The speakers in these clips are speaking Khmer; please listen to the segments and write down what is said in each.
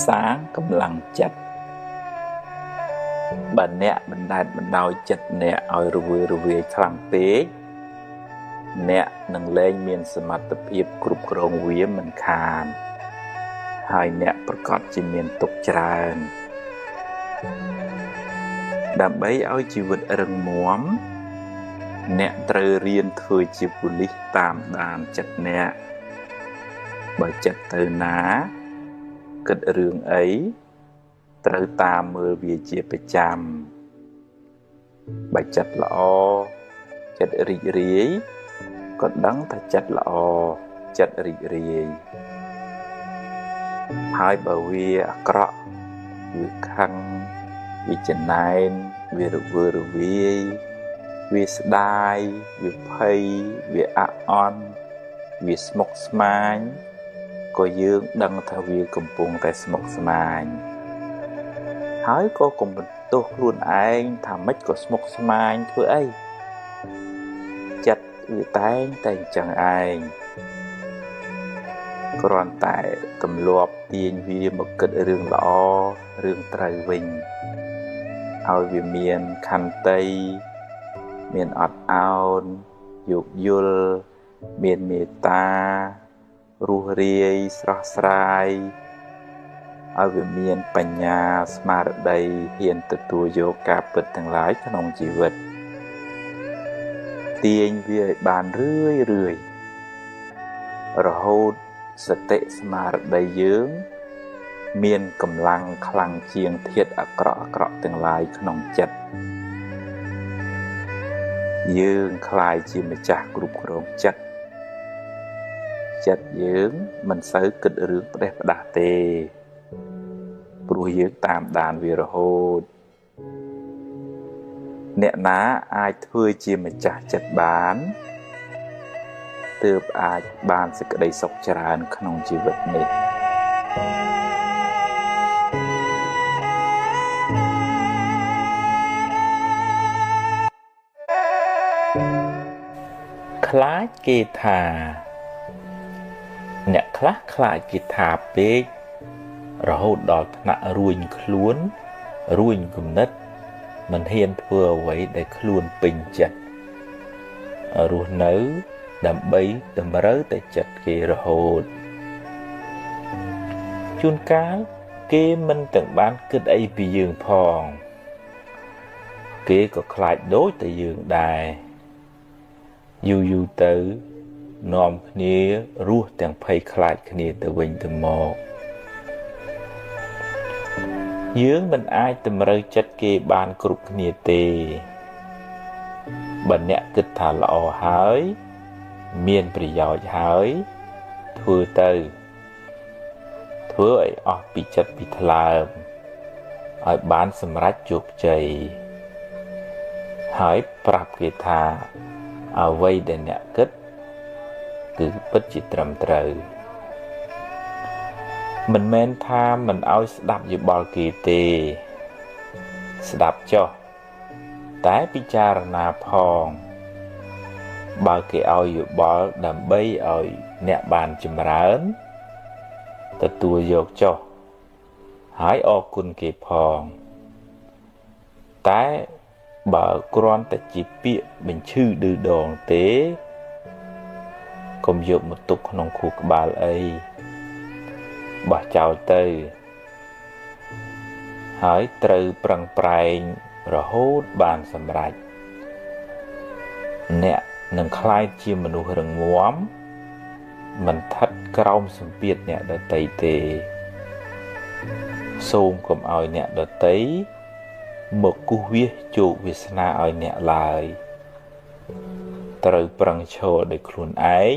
សាងកម្លាំងចិត្តបើអ្នកបណ្ដែតបណ្ដោយចិត្តអ្នកឲ្យរវើរវាយខ្លាំងពេកអ្នកនឹងលែងមានសមត្ថភាពគ្រប់គ្រងវាមិនខានហើយអ្នកប្រកាសជាមានទុក្ខច្រើនដើម្បីឲ្យជីវិតរឹងមាំអ្នកត្រូវរៀនធ្វើជាប៉ូលីសតាមដានចិត្តអ្នកបើចិត្តទៅណាគិតរឿងអីត្រូវតាមមើលវាជាប្រចាំបើចិត្តល្អចិត្តរីករាយក៏ដឹងថាចិត្តល្អចិត្តរីករាយហើយបើវាអាក្រក់វាខឹងវាចំណែនវារវើរវាយវាស្ដាយវាភ័យវាអាក់អន់វាស្មុគស្មាញក៏យើងដឹងថាវាកំពុងតែស្មុគស្មាញហើយក៏កុំបន្ទោសខ្លួនឯងថាម៉េចក៏ស្មុគស្មាញធ្វើអីចិត្តវាតែងតែអញ្ចឹងឯងគ្រាន់តែទម្លាប់ទាញវាមកគិតរឿងល្អរឿងត្រូវវិញឲ្យវាមានខន្តីមានអត់ឱនយោគយល់មានមេត្តារស់រាយស្រស់ស្រាយឲ្យវាមានបញ្ញាស្មារតីហ៊ានទទួលយកការពិតទាំងឡាយក្នុងជីវិតទាញវាឲ្យបានរឿយរឿយរហូតសតិស្មារតីយើងមានកម្លាំងខ្លាំងជាងធាតុអាក្រក់ៗទាំងឡាយក្នុងចិត្តយើងក្លាយជាម្ចាស់គ្រប់គ្រងចិត្តចិត្តយើងមិនសូវគិតរឿងផ្ដេសផ្ដាស់ទេព្រោះយើងតាមដានវារហូតអ្នកណាអាចធ្វើជាម្ចាស់ចិត្តបានទើបអាចបានសេចក្តីសុខច្រើនក្នុងជីវិតនេះខ្លាចគេថាអ្នកខ្លះខ្លាចគេថាពេករហូតដល់ថ្នាក់រួញខ្លួនរួញគំនិតមិនហ៊ានធ្វើអ្វីដែលខ្លួនពេញចិត្តរស់នៅដើម្បីតម្រូវតែចិត្តគេរហូតជួនកាលគេមិនទាំងបានគិតអីពីយើងផងគេក៏ខ្លាចដូចតែយើងដែរយូរយូរទៅនាំគ្នារស់ទាំងភ័យខ្លាចគ្នាទៅវិញទៅមកយើងមិនអាចតម្រូវចិត្តគេបានគ្រប់គ្នាទេបើអ្នកគិតថាល្អហើយមានប្រយោជន៍ហើយធ្វើទៅធ្វើឲ្យអស់ពីចិត្តពីថ្លើមឲ្យបានសម្រេចជោគជ័យហើយប្រាប់គេថាអ្វីដែលអ្នកគិតគឺពិតជាត្រឹមត្រូវមិនមែនថាមិនឲ្យស្ដាប់យោបល់គេទេស្ដាប់ចុះតែពិចារណាផងបើគេឲ្យយោបល់ដើម្បីឲ្យអ្នកបានចម្រើនទទួលយកចុះហើយអរគុណគេផងតែបើគ្រាន់តែជាពាក្យបញ្ឈឺឌឺដងទេកុំយកមកទុកក្នុងខួរក្បាលអីបោះចោលទៅហើយត្រូវប្រឹងប្រែងរហូតបានសម្រេចអ្នកនឹងក្លាយជាមនុស្សរឹងមាំមិនស្ថិតក្រោមសម្ពាធអ្នកដទៃទេសូមកុំឲ្យអ្នកដទៃមកគូសវាសជោគវាសនាឲ្យអ្នកឡើយត្រូវប្រឹងឈរដោយខ្លួនឯង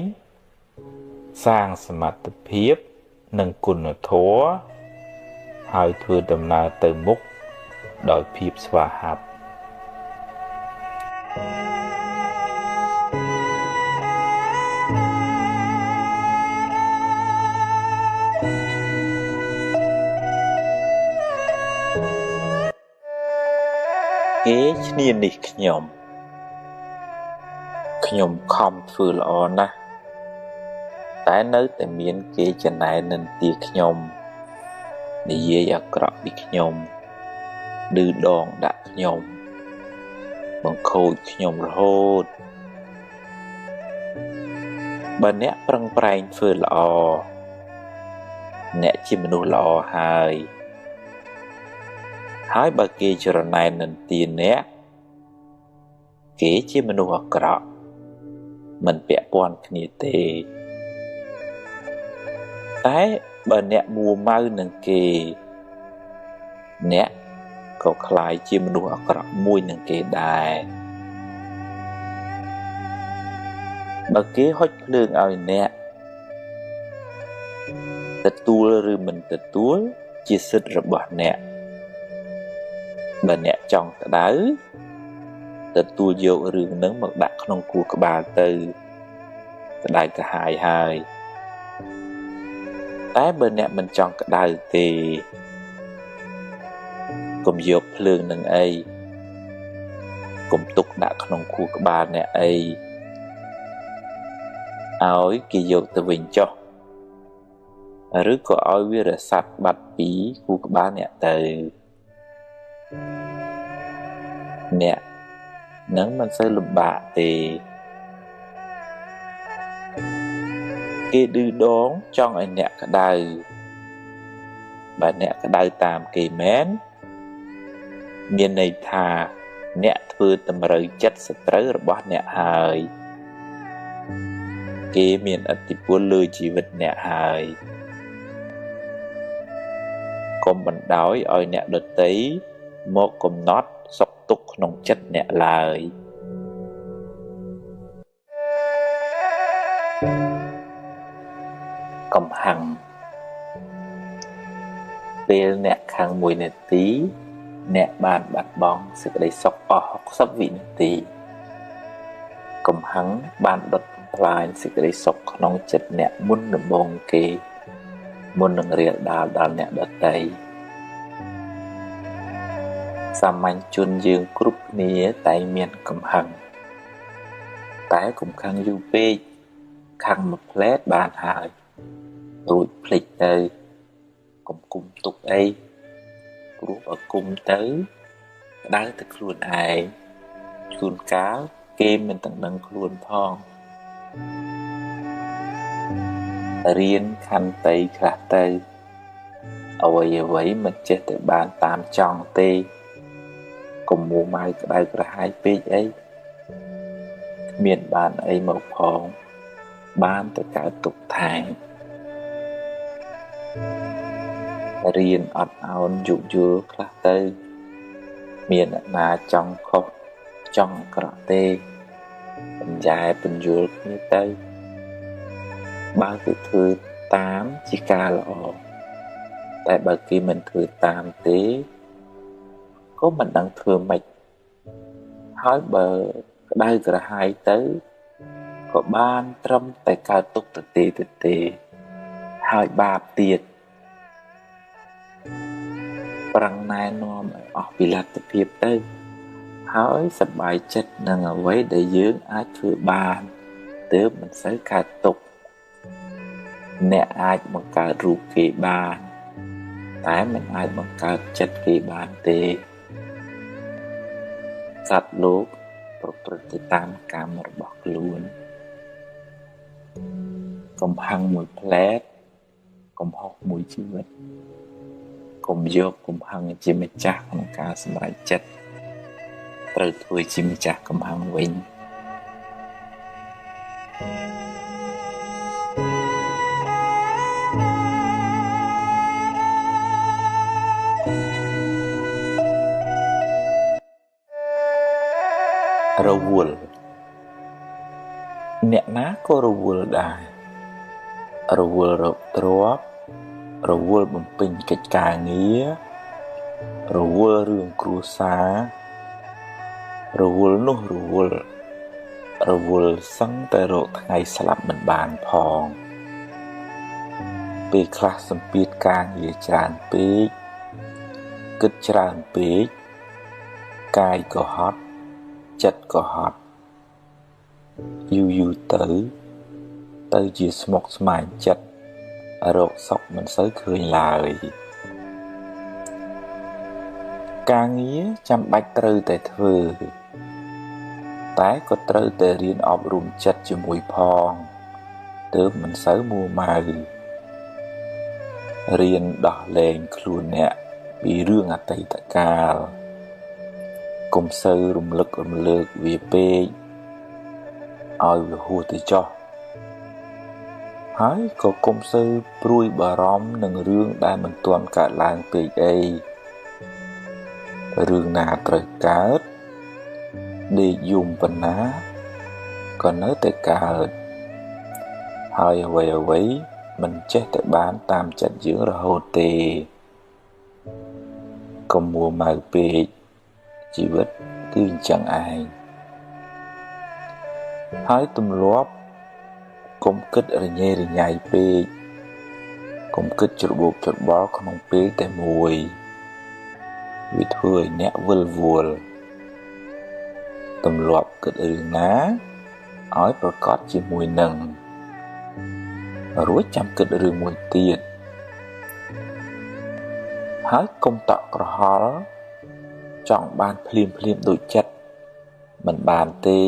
សាងសមត្ថភាពនិងគុណធម៌ហើយធ្វើដំណើរទៅមុខដោយភាពស្វាហាប់គេឈ្នានីសខ្ញុំខ្ញុំខំធ្វើល្អណាស់តែនៅតែមានគេចំណែននិន្ទាខ្ញុំ និយាយអាក្រក់ពីខ្ញុំឌឺដងដាក់ខ្ញុំបង្ខូចខ្ញុំរហូតបើអ្នកប្រឹងប្រែងធ្វើល្អអ្នកជាមនុស្សល្អហើយហើយបើគេច្រណែននិន្ទាអ្នកគេជាមនុស្សអាក្រក់មិនពាក់ព័ន្ធគ្នាទេតែបើអ្នកមួម៉ៅនឹងគេអ្នកក៏ក្លាយជាមនុស្សអាក្រក់មួយនឹងគេដែរបើគេហុចភ្លើងឲ្យអ្នកទទួលឬមិនទទួលជាសិទ្ធិរបស់អ្នកបើអ្នកចង់ក្តៅទទួលយករឿងនឹងមកដាក់ក្នុងខួរក្បាលទៅក្តៅក្រហាយហើយតែបើអ្នកមិនចង់ក្តៅទេកុំយកភ្លើងនឹងអីកុំទុកដាក់ក្នុងខួរក្បាលអ្នកអីឲ្យគេយកទៅវិញចុះឬក៏ឲ្យវារសាត់បាត់ពីខួរក្បាលអ្នកទៅអ្នកនឹងមិនសូវលំបាកទេគេឌឺដងចង់ឲ្យអ្នកក្តៅបើអ្នកក្តៅតាមគេមែនមានន័យថាអ្នកធ្វើតម្រូវចិត្តសត្រូវរបស់អ្នកហើយគេមានឥទ្ធិពលលើជីវិតអ្នកហើយកុំបណ្ដោយឲ្យអ្នកដទៃមកកំណត់សុខទុក្ខក្នុងចិត្តអ្នកឡើយកំហឹងពេលអ្នកខឹង1នាទីអ្នកបានបាត់បង់សេចក្តីសុខអស់60វិនាទីកំហឹងបានដុតបំផ្លាញសេចក្តីសុខក្នុងចិត្តអ្នកមុនដំបូងគេមុននឹងរាលដាលដល់អ្នកដទៃសាមញ្ញជនយើងគ្រប់គ្នាតែមានកំហឹងតែកុំខឹងយូរពេកខឹងមួយផ្លែតបានហើយរួចភ្លេចទៅកុំគុំទុកអីព្រោះបើគុំទៅក្តៅតែខ្លួនឯងជួនកាលគេមិនទាំងដឹងខ្លួនផងរៀនខន្តីខ្លះទៅអ្វីៗមិនចេះតែបានតាមចង់ទេកុំមួម៉ៅក្តៅក្រហាយពេកអីគ្មានបានអីមកផងបានតែកើតទុកថែមរៀនអត់ឱនយោគយល់ខ្លះទៅមានអ្នកណាចង់ខុសចង់អាក្រក់ទេបញ្ញែបញ្យល់គ្នាទៅបើគេធ្វើតាមជាការល្អតែបើគេមិនធ្វើតាមទេក៏មិនដឹងធ្វើម៉េចហើយបើក្តៅក្រហាយទៅក៏បានត្រឹមតែកើតទុកទៅទេហើយបាបទៀតប្រឹងណែនាំឲ្យអស់ពីលទ្ធភាពទៅហើយសប្បាយចិត្តនឹងអ្វីដែលយើងអាចធ្វើបានទើបមិនសូវកើតទុកអ្នកអាចបង្កើតរូបគេបានតែមិនអាចបង្កើតចិត្តគេបានទេសត្វលោកប្រព្រឹត្តទៅតាមកម្មរបស់ខ្លួនកំហឹងមួយផ្លែតកំហុសមួយជីវិតកុំយកកំហឹងជាម្ចាស់ក្នុងការសម្រេចចិត្តត្រូវធ្វើជាម្ចាស់កំហឹងវិញរវល់អ្នកណាក៏រវល់ដែររវល់រកទ្រព្យរវល់បំពេញកិច្ចការងាររវល់រឿងគ្រួសាររវល់នោះរវល់រវល់សឹងតែរកថ្ងៃស្លាប់មិនបានផងពេលខ្លះសម្ពាធការងារច្រើនពេកគិតច្រើនពេកកាយក៏ហត់ចិត្តក៏ហត់យូរយូរទៅទៅជាស្មុគស្មាញចិត្តរកសុខមិនសូវឃើញឡើយ។ ការងារចាំបាច់ត្រូវតែធ្វើតែក៏ត្រូវតែរៀនអប់រំចិត្តជាមួយផងទើបមិនសូវមួម៉ៅរៀនដោះលែងខ្លួនអ្នកពីរឿងអតីតកាលកុំសូវរំលឹករំលើកវាពេកឲ្យវាហួសទៅចោះហើយក៏កុំសូវព្រួយបារម្ភនឹងរឿងដែលមិនទាន់កើតឡើងពេកអីរឿងណាត្រូវកើតដេកយំប៉ុណ្ណាក៏នៅតែកើតហើយអ្វីៗមិនចេះតែបានតាមចិត្តយើងរហូតទេកុំមួម៉ៅពេកជីវិតគឺអញ្ចឹងឯងហើយទម្លាប់កុំគិតរញ៉េរញ៉ៃពេកកុំគិតច្របូកច្របល់ក្នុងពេលតែមួយវាធ្វើឲ្យអ្នកវិលវល់ទម្លាប់គិតរឿងណាឲ្យប្រកបជាមួយនឹងរួចចាំគិតរឿងមួយទៀតហើយកុំតក់ក្រហល់ចង់បានភ្លាមភ្លាមដូចចិត្តមិនបានទេ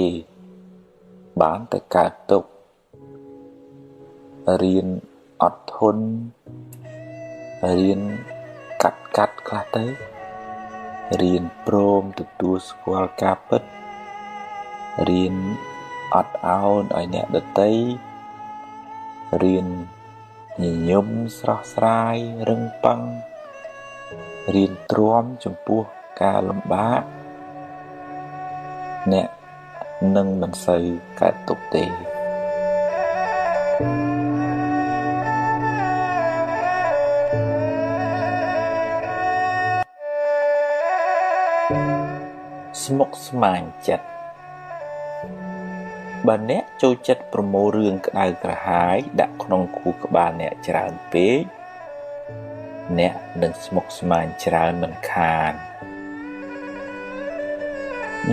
បានតែកើតទុក្ខរៀនអត់ធន់រៀនកាត់កាត់ខ្លះទៅរៀនព្រមទទួលស្គាល់ការពិតរៀនអត់ឱនឲ្យអ្នកដទៃរៀនញញឹមស្រស់ស្រាយរឹងប៉ឹងរៀនទ្រាំចំពោះការលំបាកអ្នកនឹងមិនសូវកើតទុក្ខទេស្មុគស្មាញចិត្តបើអ្នកចូលចិត្តប្រមូលរឿងក្តៅក្រហាយដាក់ក្នុងខួរក្បាលអ្នកច្រើនពេកអ្នកនឹងស្មុគស្មាញច្រើនមិនខាន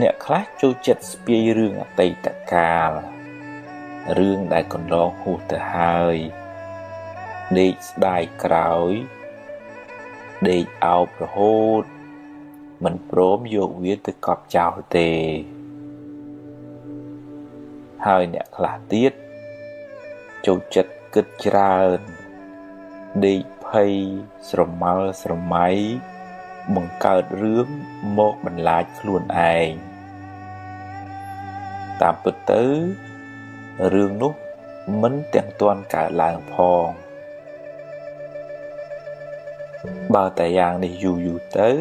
អ្នកខ្លះចូលចិត្តស្ពាយរឿងអតីតកាលរឿងដែលកន្លងហួសទៅហើយដេកស្ដាយក្រោយដេកអោបរហូតមិនព្រមយកវាទៅកប់ចោលទេហើយអ្នកខ្លះទៀតចូលចិត្តគិតច្រើនដេកភ័យស្រមើស្រមៃបង្កើតរឿងមកបន្លាចខ្លួនឯងតាមពិតទៅរឿងនោះមិនទាំងទាន់កើតឡើងផងបើតែយ៉ាងនេះយូរយូរទៅ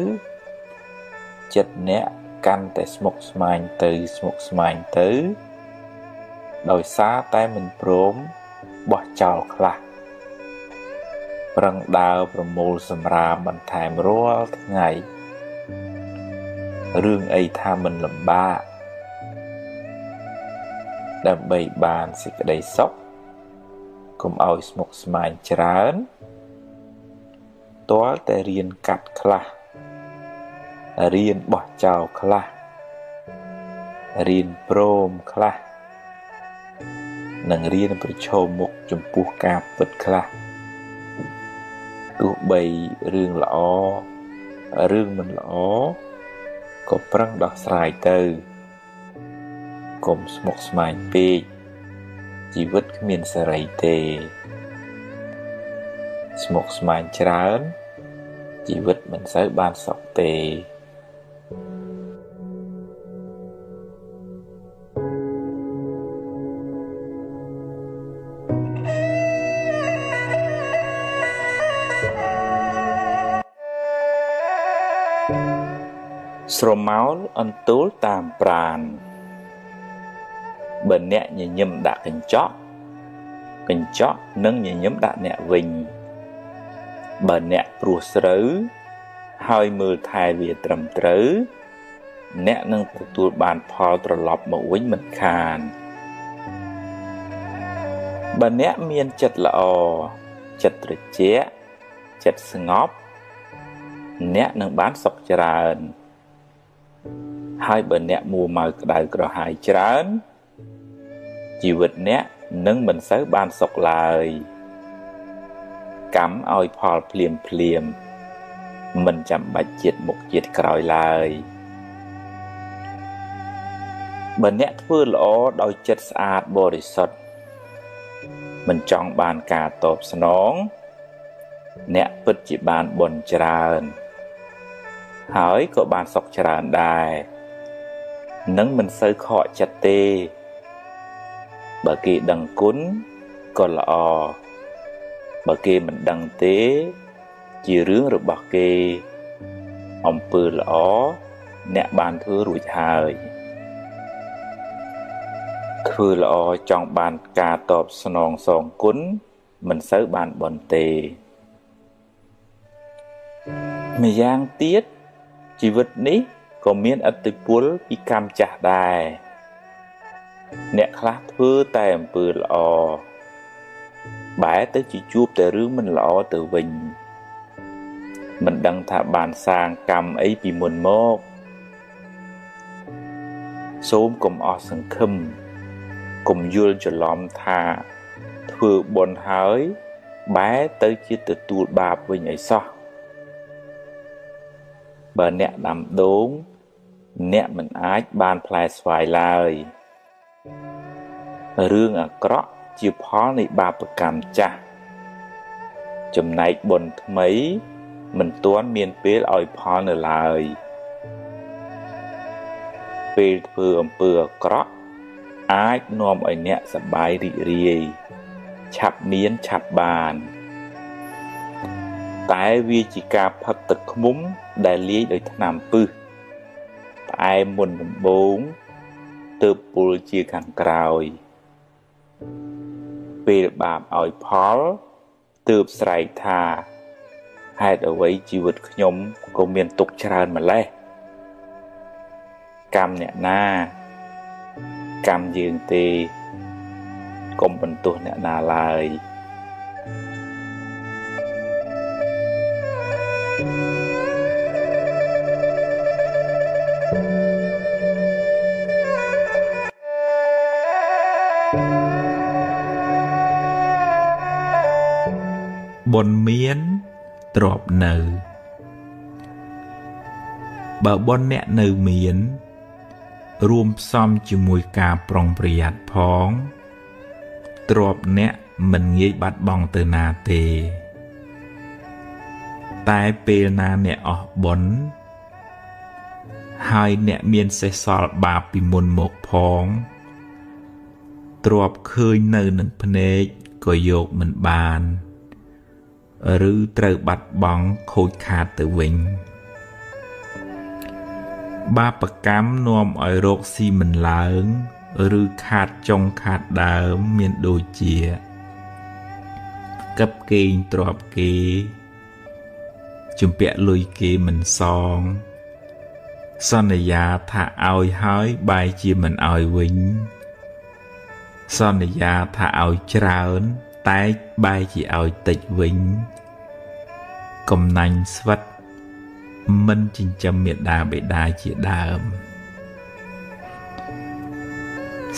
ចិត្តអ្នកកាន់តែស្មុគស្មាញទៅស្មុគស្មាញទៅដោយសារតែមិនព្រមបោះចោលខ្លះប្រឹងដើរប្រមូលសម្រាមបន្ថែមរាល់ថ្ងៃរឿងអីថាមិនលំបាកដើម្បីបានសេចក្តីសុខកុំឲ្យស្មុគស្មាញច្រើនទាល់តែរៀនកាត់ខ្លះរៀនបោះចោលខ្លះរៀនព្រមខ្លះនិងរៀនប្រឈមមុខចំពោះការពិតខ្លះទោះបីរឿងល្អរឿងមិនល្អក៏ប្រឹងដោះស្រាយទៅកុំស្មុគស្មាញពេកជីវិតគ្មានសេរីទេស្មុគស្មាញច្រើនជីវិតមិនសូវបានសុខទេស្រមោលអន្ទូលតាមប្រានបើអ្នកញញឹមដាក់កញ្ចក់កញ្ចក់នឹងញញឹមដាក់អ្នកវិញបើអ្នកព្រោះស្រូវហើយមើលថែវាត្រឹមត្រូវអ្នកនឹងទទួលបានផលត្រឡប់មកវិញមិនខានបើអ្នកមានចិត្តល្អចិត្តត្រជាក់ចិត្តស្ងប់អ្នកនឹងបានសុខច្រើនហើយបើអ្នកមួម៉ៅក្តៅក្រហាយច្រើនជីវិតអ្នកនឹងមិនសូវបានសុខឡើយកម្មឲ្យផលភ្លាមភ្លាម មិនចាំបាច់ជាតិមុខជាតិក្រោយឡើយបើអ្នកធ្វើល្អដោយចិត្តស្អាតបរិសុទ្ធមិនចង់បានការតបស្នងអ្នកពិតជាបានបុណ្យច្រើនហើយក៏បានសុខច្រើនដែរនឹងមិនសូវខកចិត្តទេបើគេដឹងគុណក៏ល្អបើគេមិនដឹងទេជារឿងរបស់គេអំពើល្អអ្នកបានធ្វើរួចហើយធ្វើល្អចង់បានការតបស្នងសងគុណមិនសូវបានបុណ្យទេម្យ៉ាងទៀតជីវិតនេះក៏មានឥទ្ធិពលពីកម្មចាស់ដែរអ្នកខ្លះធ្វើតែអំពើល្អបែរទៅជាជួបតែរឿងមិនល្អទៅវិញមិនដឹងថាបានសាងកម្មអីពីមុនមកសូមកុំអស់សង្ឃឹមកុំយល់ច្រឡំថាធ្វើបុណ្យហើយបែរទៅជាទទួលបាបវិញអីសោះបើអ្នកដាំដូងអ្នកមិនអាចបានផ្លែស្វាយឡើយរឿងអាក្រក់ជាផលនៃបាបកម្មចាស់ចំណែកបុណ្យថ្មីមិនទាន់មានពេលឲ្យផលនៅឡើយពេលធ្វើអំពើអាក្រក់អាចនាំឲ្យអ្នកសប្បាយរីករាយឆាប់មានឆាប់បានតែវាជាការផឹកទឹកឃ្មុំដែលលាយដោយថ្នាំពឹសផ្អែមមុនដំបូងទើបពុលជាខាងក្រោយពេលបាបឲ្យផលទើបស្រែកថាហេតុអ្វីជីវិតខ្ញុំក៏មានទុក្ខច្រើនម្ល៉េះកម្មអ្នកណាកម្មយើងទេកុំបន្ទោសអ្នកណាឡើយបុណ្យមានទ្រព្យនៅបើបុណ្យអ្នកនៅមានរួមផ្សំជាមួយការប្រុងប្រយ័ត្នផងទ្រព្យអ្នកមិនងាយបាត់បង់ទៅណាទេតែពេលណាអ្នកអស់បុណ្យហើយអ្នកមានសេះសល់បាបពីមុនមកផងទ្រព្យឃើញនៅនឹងភ្នែកក៏យកមិនបានឬត្រូវបាត់បង់ខូចខាតទៅវិញបាបកម្មនាំឲ្យរកស៊ីមិនឡើងឬខាតចុងខាតដើមមានដូចជាកឹបកេងទ្រព្យគេជំពាក់លុយគេមិនសងសន្យាថាឲ្យហើយបែរជាមិនឲ្យវិញសន្យាថាឲ្យច្រើនតែបែរជាឲ្យតិចវិញកំណាញ់ស្វិតមិនចិញ្ចឹមមាតាបិតាជាដើម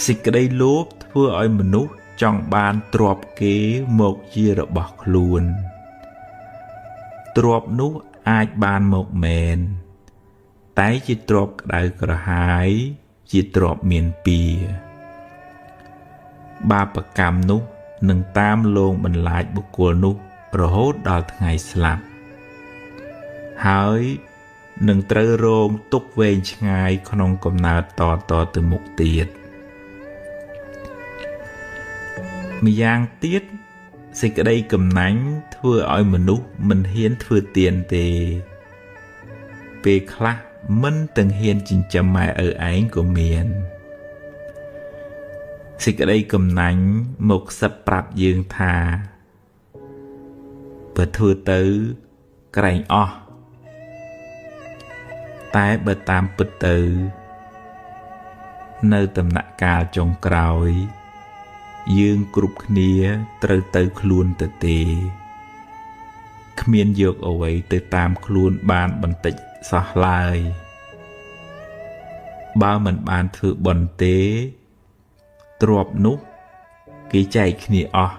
សេចក្តីលោភធ្វើឲ្យមនុស្សចង់បានទ្រព្យគេមកជារបស់ខ្លួនទ្រព្យនោះអាចបានមកមែនតែជាទ្រព្យក្តៅក្រហាយជាទ្រព្យមានពៀបាបកម្មនោះនឹងតាមលងបន្លាចបុគ្គលនោះរហូតដល់ថ្ងៃស្លាប់ហើយនឹងត្រូវរងទុក្ខវែងឆ្ងាយក្នុងកំណើតតៗទៅមុខទៀតម្យ៉ាងទៀតសេចក្តីកំណាញ់ធ្វើឲ្យមនុស្សមិនហ៊ានធ្វើទានទេពេលខ្លះមិនទាំងហ៊ានចិញ្ចឹមម៉ែឪឯងក៏មានសេចក្តីកំណាញ់មកខ្សឹបប្រាប់យើងថាបើធ្វើទៅក្រែងអស់តែបើតាមពិតទៅនៅដំណាក់កាលចុងក្រោយយើងគ្រប់គ្នាត្រូវទៅខ្លួនទៅទេគ្មានយកអ្វីទៅតាមខ្លួនបានបន្តិចសោះឡើយបើមិនបានធ្វើបុណ្យទេទ្រព្យនោះគេចែកគ្នាអស់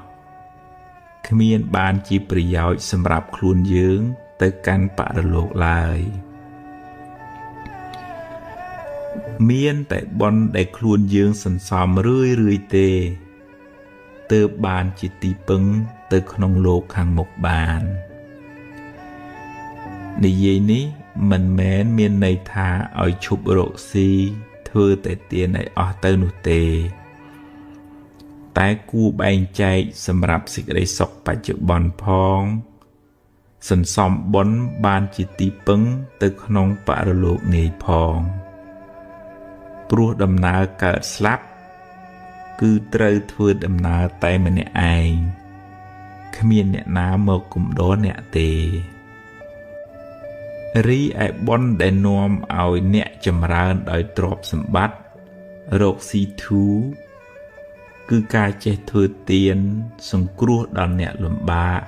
គ្មានបានជាប្រយោជន៍សម្រាប់ខ្លួនយើង ទៅកាន់បរលោកឡើយមានតែបុណ្យដែលខ្លួនយើងសន្សំរឿយៗទេទើបបានជាទីពឹងទៅក្នុងលោកខាងមុខបាននិយាយនេះមិនមែនមានន័យថាឲ្យឈប់រកស៊ីធ្វើតែទានឲ្យអស់ទៅនោះទេតែគួរបែងចែកសម្រាប់សេចក្តីសុខបច្ចុប្បន្នផងសន្សំបុណ្យបានជាទីពឹងទៅក្នុងបរលោកនាយផងព្រោះដំណើរកើតស្លាប់គឺត្រូវធ្វើដំណើរតែម្នាក់ឯងគ្មានអ្នកណាមកគំដរអ្នកទេរីឯបុណ្យដែលនាំឲ្យអ្នកចម្រើនដោយទ្រព្យសម្បត្តិរកស៊ីធូរគឺការចេះធ្វើទានសង្គ្រោះដល់អ្នកលំបាក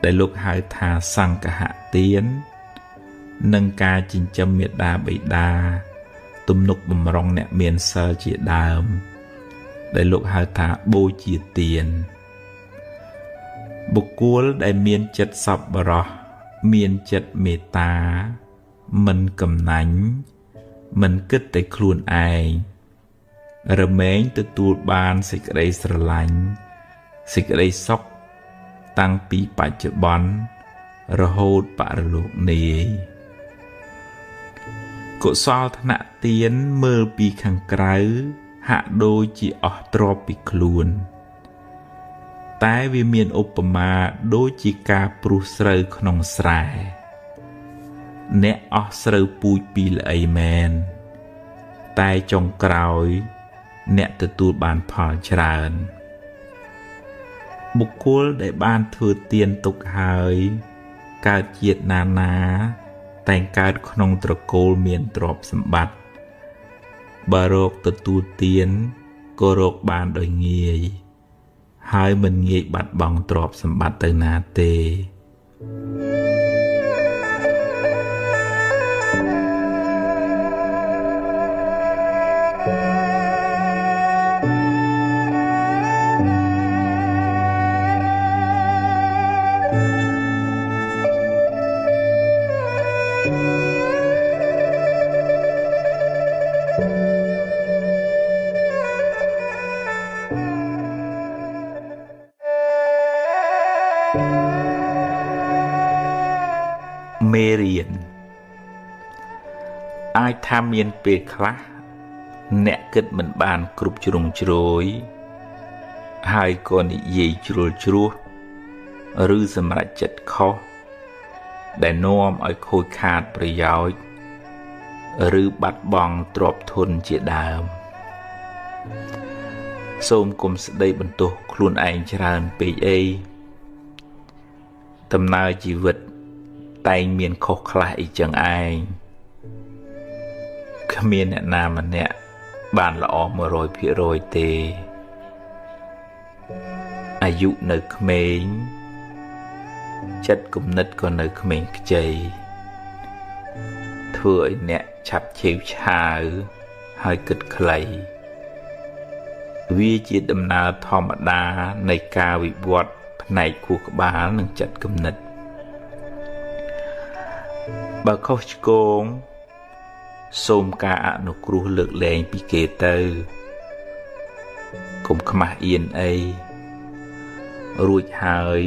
ដែលលោកហៅថាសង្ឃហទាននិងការចិញ្ចឹមមាតាបិតាទំនុកបំរុងអ្នកមានសិលជាដើមដែលលោកហៅថាបូជាទានបុគ្គលដែលមានចិត្តសប្បុរសមានចិត្តមេត្តាមិនកំណាញ់មិនគិតតែខ្លួនឯងរមែងទទួលបានសេចក្តីស្រឡាញ់សេចក្តីសុខតាំងពីបច្ចុប្បន្នរហូតបរលោកនាយកុសលថ្នាក់ទានមើលពីខាងក្រៅហាក់ដូចជាអស់ទ្រព្យពីខ្លួនតែវាមានឧបមាដូចជាការព្រុសស្រូវក្នុងស្រែអ្នកអស់ស្រូវពូជពីល្អីមែនតែចុងក្រោយអ្នកទទួលបានផលច្រើនបុគ្គលដែលបានធ្វើទានទុកហើយកើតជាតិណាណាតែងកើតក្នុងត្រកូលមានទ្រព្យសម្បត្តិបើរកទទួលទានក៏រកបានដោយងាយហើយមិនងាយបាត់បង់ទ្រព្យសម្បត្តិទៅណាទេមេរៀនអាចថាមានពេលខ្លះអ្នកគិតមិនបានគ្រប់ជ្រុងជ្រោយហើយក៏និយាយជ្រុលជ្រួសឬសម្រេចចិត្តខុសដែលនាំឲ្យខូចខាតប្រយោជន៍ឬបាត់បង់ទ្រព្យធនជាដើមសូមគុំស្ដីបន្ទោសខ្លួនឯងច្រើនពេកអីដំណើរជីវិតតែងមានខុសខ្លះអីចឹងឯងគ្មានអ្នកណាម្នាក់បានល្អ 100% ទេអាយុនៅក្មេងចិត្តគំនិតក៏នៅក្មេងខ្ចីធ្វើឲ្យអ្នកឆាប់ឆេវឆាវហើយគិតខ្លីវាជាដំណើរធម្មតានៃការវិវត្តផ្នែកខួរក្បាលនិងចិត្តគំនិតបើខុសឆ្គងសូមការអនុគ្រោះលើកលែងពីគេទៅកុំខ្មាស់អៀនអីរួចហើយ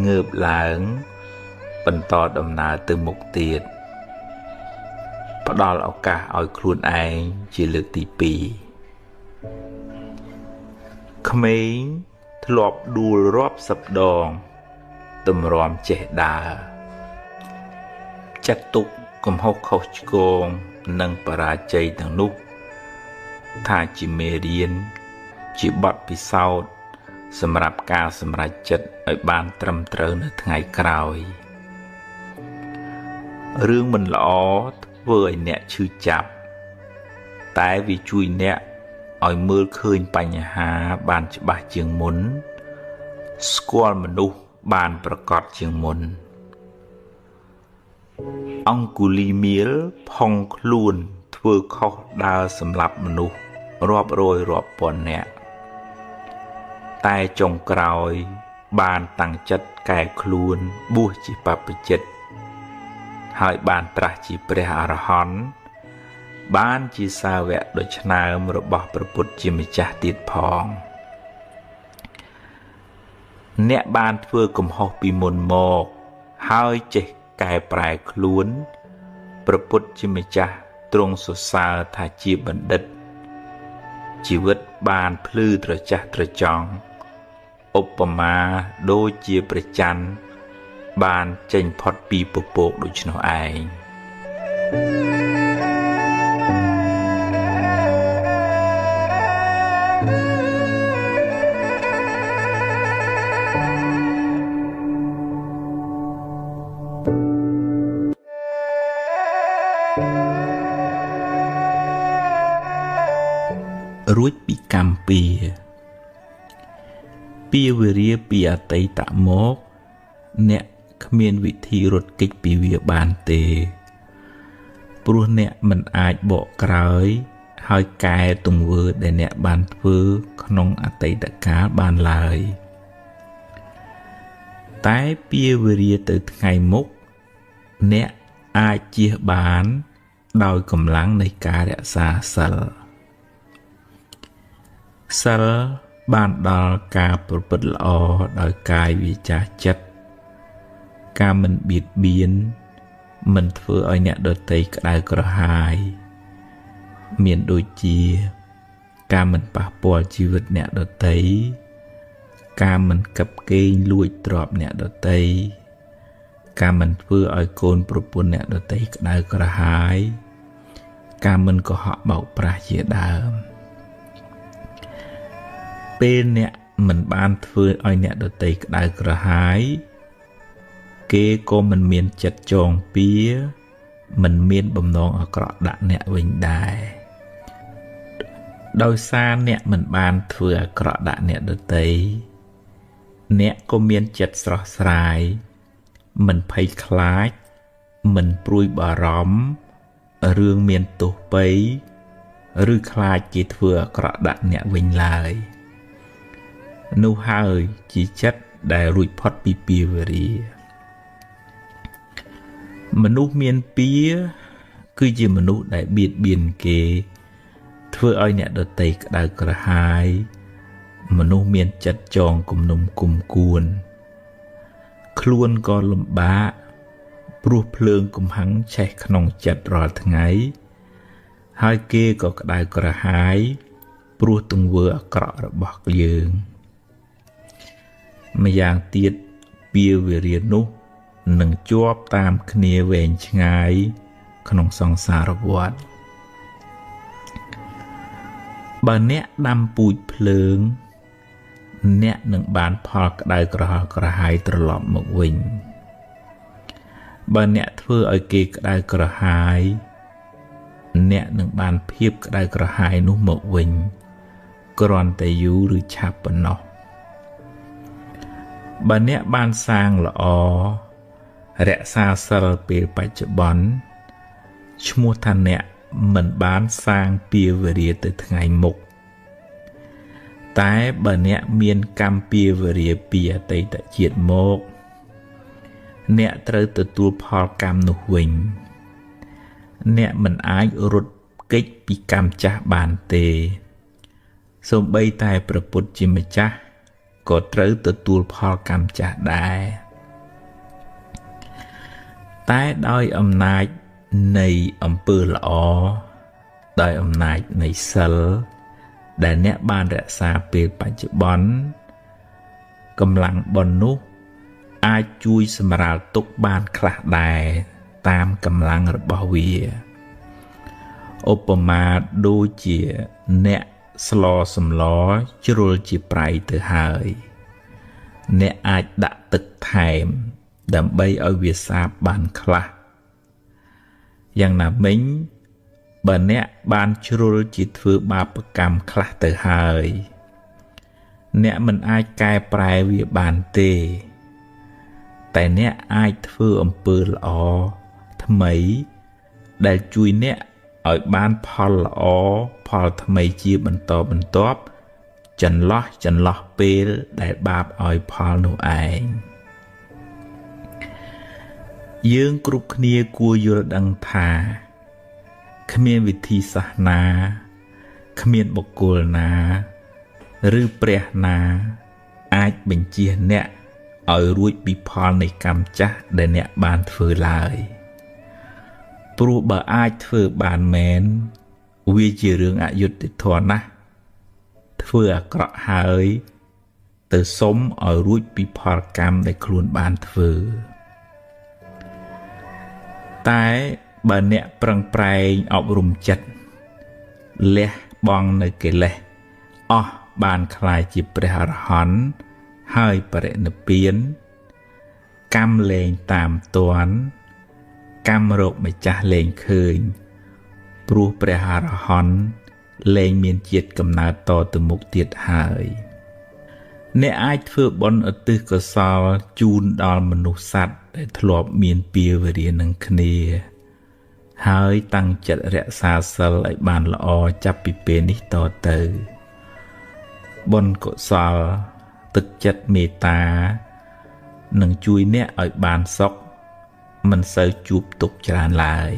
ងើបឡើងបន្តដំណើរទៅមុខទៀតផ្ដល់ឱកាសឲ្យខ្លួនឯងជាលើកទី2ក្មេងធ្លាប់ដួលរាប់សិបដងទម្រាំចេះដើរចាត់ទុកកំហុសខុសឆ្គងនិងបរាជ័យទាំងនោះថាជាមេរៀនជាបទពិសោធន៍សម្រាប់ការសម្រេចចិត្តឲ្យបានត្រឹមត្រូវនៅថ្ងៃក្រោយរឿងមិនល្អធ្វើឲ្យអ្នកឈឺចាប់តែវាជួយអ្នកឲ្យមើលឃើញបញ្ហាបានច្បាស់ជាងមុនស្គាល់មនុស្សបានប្រកបជាងមុនអង្គុលីមៀលផុងខ្លួនធ្វើខុសដើរសម្លាប់មនុស្សរាប់រយរាប់ពាន់នាក់តែចុងក្រោយបានតាំងចិត្តកែខ្លួនបួសជាបព្វជិត ហើយបានត្រាស់ជាព្រះអរហន្តបានជាសាវកដ៏ឆ្នើមរបស់ព្រះពុទ្ធជាម្ចាស់ទៀតផងអ្នកបានធ្វើកំហុសពីមុនមកហើយចេះកែប្រែខ្លួនព្រះពុទ្ធជាម្ចាស់ទ្រង់សរសើរថាជាបណ្ឌិតជីវិតបានភ្លឺត្រចះត្រចង់ឧបមាដូចជាព្រះច័ន្ទបានចេញផុតពីពពកដូច្នោះឯងរួចពីកម្មពៀពៀវេរាពីអតីតមកអ្នកគ្មានវិធីរត់គេចពីវាបានទេព្រោះអ្នកមិនអាចបកក្រោយហើយកែទង្វើដែលអ្នកបានធ្វើក្នុងអតីតកាលបានឡើយតែពៀវេរាទៅថ្ងៃមុខអ្នកអាចជៀសបានដោយកម្លាំងនៃការរក្សាសិលសិលបានដល់ការប្រព្រឹត្តល្អដោយកាយវាចាចិត្តការមិនបៀតបៀនមិនធ្វើឲ្យអ្នកដទៃក្តៅក្រហាយមានដូចជាការមិនប៉ះពាល់ជីវិតអ្នកដទៃការមិនកឹបកេងលួចទ្រព្យអ្នកដទៃការមិនធ្វើឲ្យកូនប្រពន្ធអ្នកដទៃក្តៅក្រហាយការមិនកុហកបោកប្រាស់ជាដើមពេលអ្នកមិនបានធ្វើឲ្យអ្នកដទៃក្តៅក្រហាយគេក៏មិនមានចិត្តចងពៀមិនមានបំណងអាក្រក់ដាក់អ្នកវិញដែរដោយសារអ្នកមិនបានធ្វើអាក្រក់ដាក់អ្នកដទៃអ្នកក៏មានចិត្តស្រស់ស្រាយមិនភ័យខ្លាចមិនព្រួយបារម្ភរឿងមានទោសពៃឬខ្លាចគេធ្វើអាក្រក់ដាក់អ្នកវិញឡើយនោះហើយជាចិត្តដែលរួចផុតពីពៀវរាមនុស្សមានពៀគឺជាមនុស្សដែលបៀតបៀនគេធ្វើឲ្យអ្នកដទៃក្តៅក្រហាយមនុស្សមានចិត្តចងគំនុំគុំគួនខ្លួនក៏លំបាកព្រោះភ្លើងកំហឹងឆេះក្នុងចិត្តរាល់ថ្ងៃហើយគេក៏ក្តៅក្រហាយព្រោះទង្វើអាក្រក់របស់យើងម្យ៉ាងទៀតពៀវេរានោះនឹងជាប់តាមគ្នាវែងឆ្ងាយក្នុងសង្សារវដ្តបើអ្នកដាំពូជភ្លើងអ្នកនឹងបានផលក្តៅក្រហល់ក្រហាយត្រឡប់មកវិញបើអ្នកធ្វើឲ្យគេក្តៅក្រហាយអ្នកនឹងបានភាពក្តៅក្រហាយនោះមកវិញគ្រាន់តែយូរឬឆាប់ប៉ុណ្ណោះបើអ្នកបានសាងល្អរក្សាសិលពេលបច្ចុប្បន្នឈ្មោះថាអ្នកមិនបានសាងពៀវេរាទៅថ្ងៃមុខតែបើអ្នកមានកម្មពៀវេរាពីអតីតជាតិមកអ្នកត្រូវទទួលផលកម្មនោះវិញអ្នកមិនអាចរត់គេចពីកម្មចាស់បានទេសូម្បីតែព្រះពុទ្ធជាម្ចាស់ក៏ត្រូវទទួលផលកម្មចាស់ដែរតែដោយអំណាចនៃអំពើល្អដោយអំណាចនៃសិលដែលអ្នកបានរក្សាពេលបច្ចុប្បន្នកម្លាំងបុណ្យនោះអាចជួយសម្រាលទុក្ខបានខ្លះដែរតាមកម្លាំងរបស់វាឧបមាដូចជាអ្នកស្លសម្លជ្រុលជាប្រៃទៅហើយអ្នកអាចដាក់ទឹកថែមដើម្បីឲ្យវាសាបបានខ្លះយ៉ាងណាមិញបើអ្នកបានជ្រុលជាធ្វើបាបកម្មខ្លះទៅហើយអ្នកមិនអាចកែប្រែវាបានទេតែអ្នកអាចធ្វើអំពើល្អថ្មីដែលជួយអ្នកឲ្យបានផលល្អផលថ្មីជាបន្តបន្ទាប់ចន្លោះពេលដែលបាបឲ្យផលនោះឯង យើងគ្រប់គ្នាគួរយល់ដឹងថាគ្មានវិធីសាស្ត្រណាគ្មានបុគ្គលណាឬព្រះណាអាចបញ្ចៀសអ្នកឲ្យរួចពីផលនៃកម្មចាស់ដែលអ្នកបានធ្វើឡើយព្រោះបើអាចធ្វើបានមែនវាជារឿងអយុត្តិធម៌ណាស់ធ្វើអាក្រក់ហើយទៅសុំឲ្យរួចពីផលកម្មដែលខ្លួនបានធ្វើតែបើអ្នកប្រឹងប្រែងអប់រំចិត្តលះបង់នៅកិលេសអស់បានក្លាយជាព្រះអរហន្តហើយបរិនិព្វានកម្មលែងតាមទាន់កម្មរកម្ចាស់លែងឃើញព្រោះព្រះអរហន្តលែងមានជាតិកំណើតតទៅមុខទៀតហើយអ្នកអាចធ្វើបុណ្យឧទ្ទិសកុសលជូនដល់មនុស្សសត្វដែលធ្លាប់មានពៀវរានឹងគ្នាហើយតាំងចិត្តរក្សាសីលឲ្យបានល្អចាប់ពីពេលនេះតទៅបុណ្យកុសលទឹកចិត្តមេត្តានឹងជួយអ្នកឲ្យបានសុខមិនសូវជួបទុក្ខច្រើនឡើយ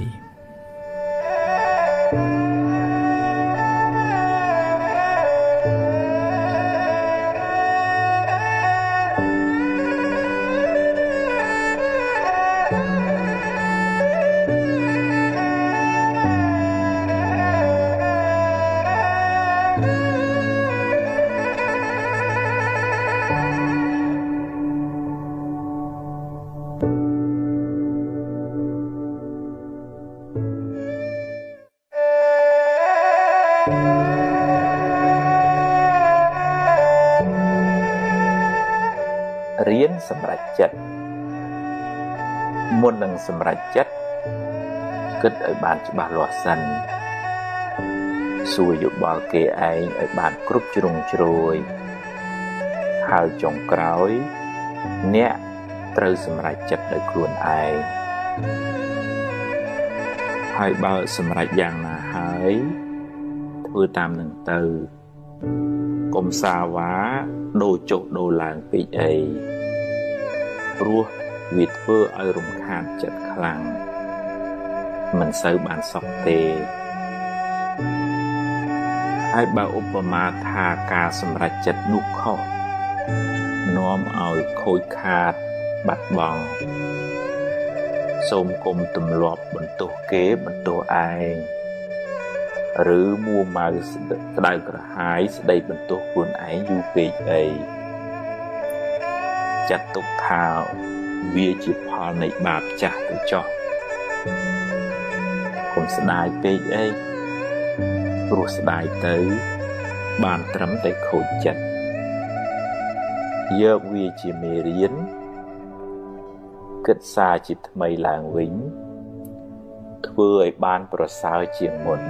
រៀនសម្រេចចិត្តមុននឹងសម្រេចចិត្តគិតឲ្យបានច្បាស់លាស់សិនសួរយោបល់គេឯងឲ្យបានគ្រប់ជ្រុងជ្រោយហើយចុងក្រោយអ្នកត្រូវសម្រេចចិត្តដោយខ្លួនឯងហើយបើសម្រេចយ៉ាងណាហើយធ្វើតាមនឹងទៅកុំសាវ៉ាដូរចុះដូរឡើងពេកអីព្រោះវាធ្វើឲ្យរំខានចិត្តខ្លាំងមិនសូវបានសុខទេហើយបើឧបមាថាការសម្រេចចិត្តនោះខុសនាំឲ្យខូចខាតបាត់បង់សូមកុំទម្លាប់បន្ទោសគេបន្ទោសឯងឬមួម៉ៅក្តៅក្រហាយស្ដីបន្ទោសខ្លួនឯងយូរពេកអីចាត់ទុកថាវាជាផលនៃបាបចាស់ទៅចោះកុំស្ដាយពេកអីព្រោះស្ដាយទៅបានត្រឹមតែខូចចិត្តយកវាជាមេរៀនគិតសារជាថ្មីឡើងវិញធ្វើឲ្យបានប្រសើរជាងមុន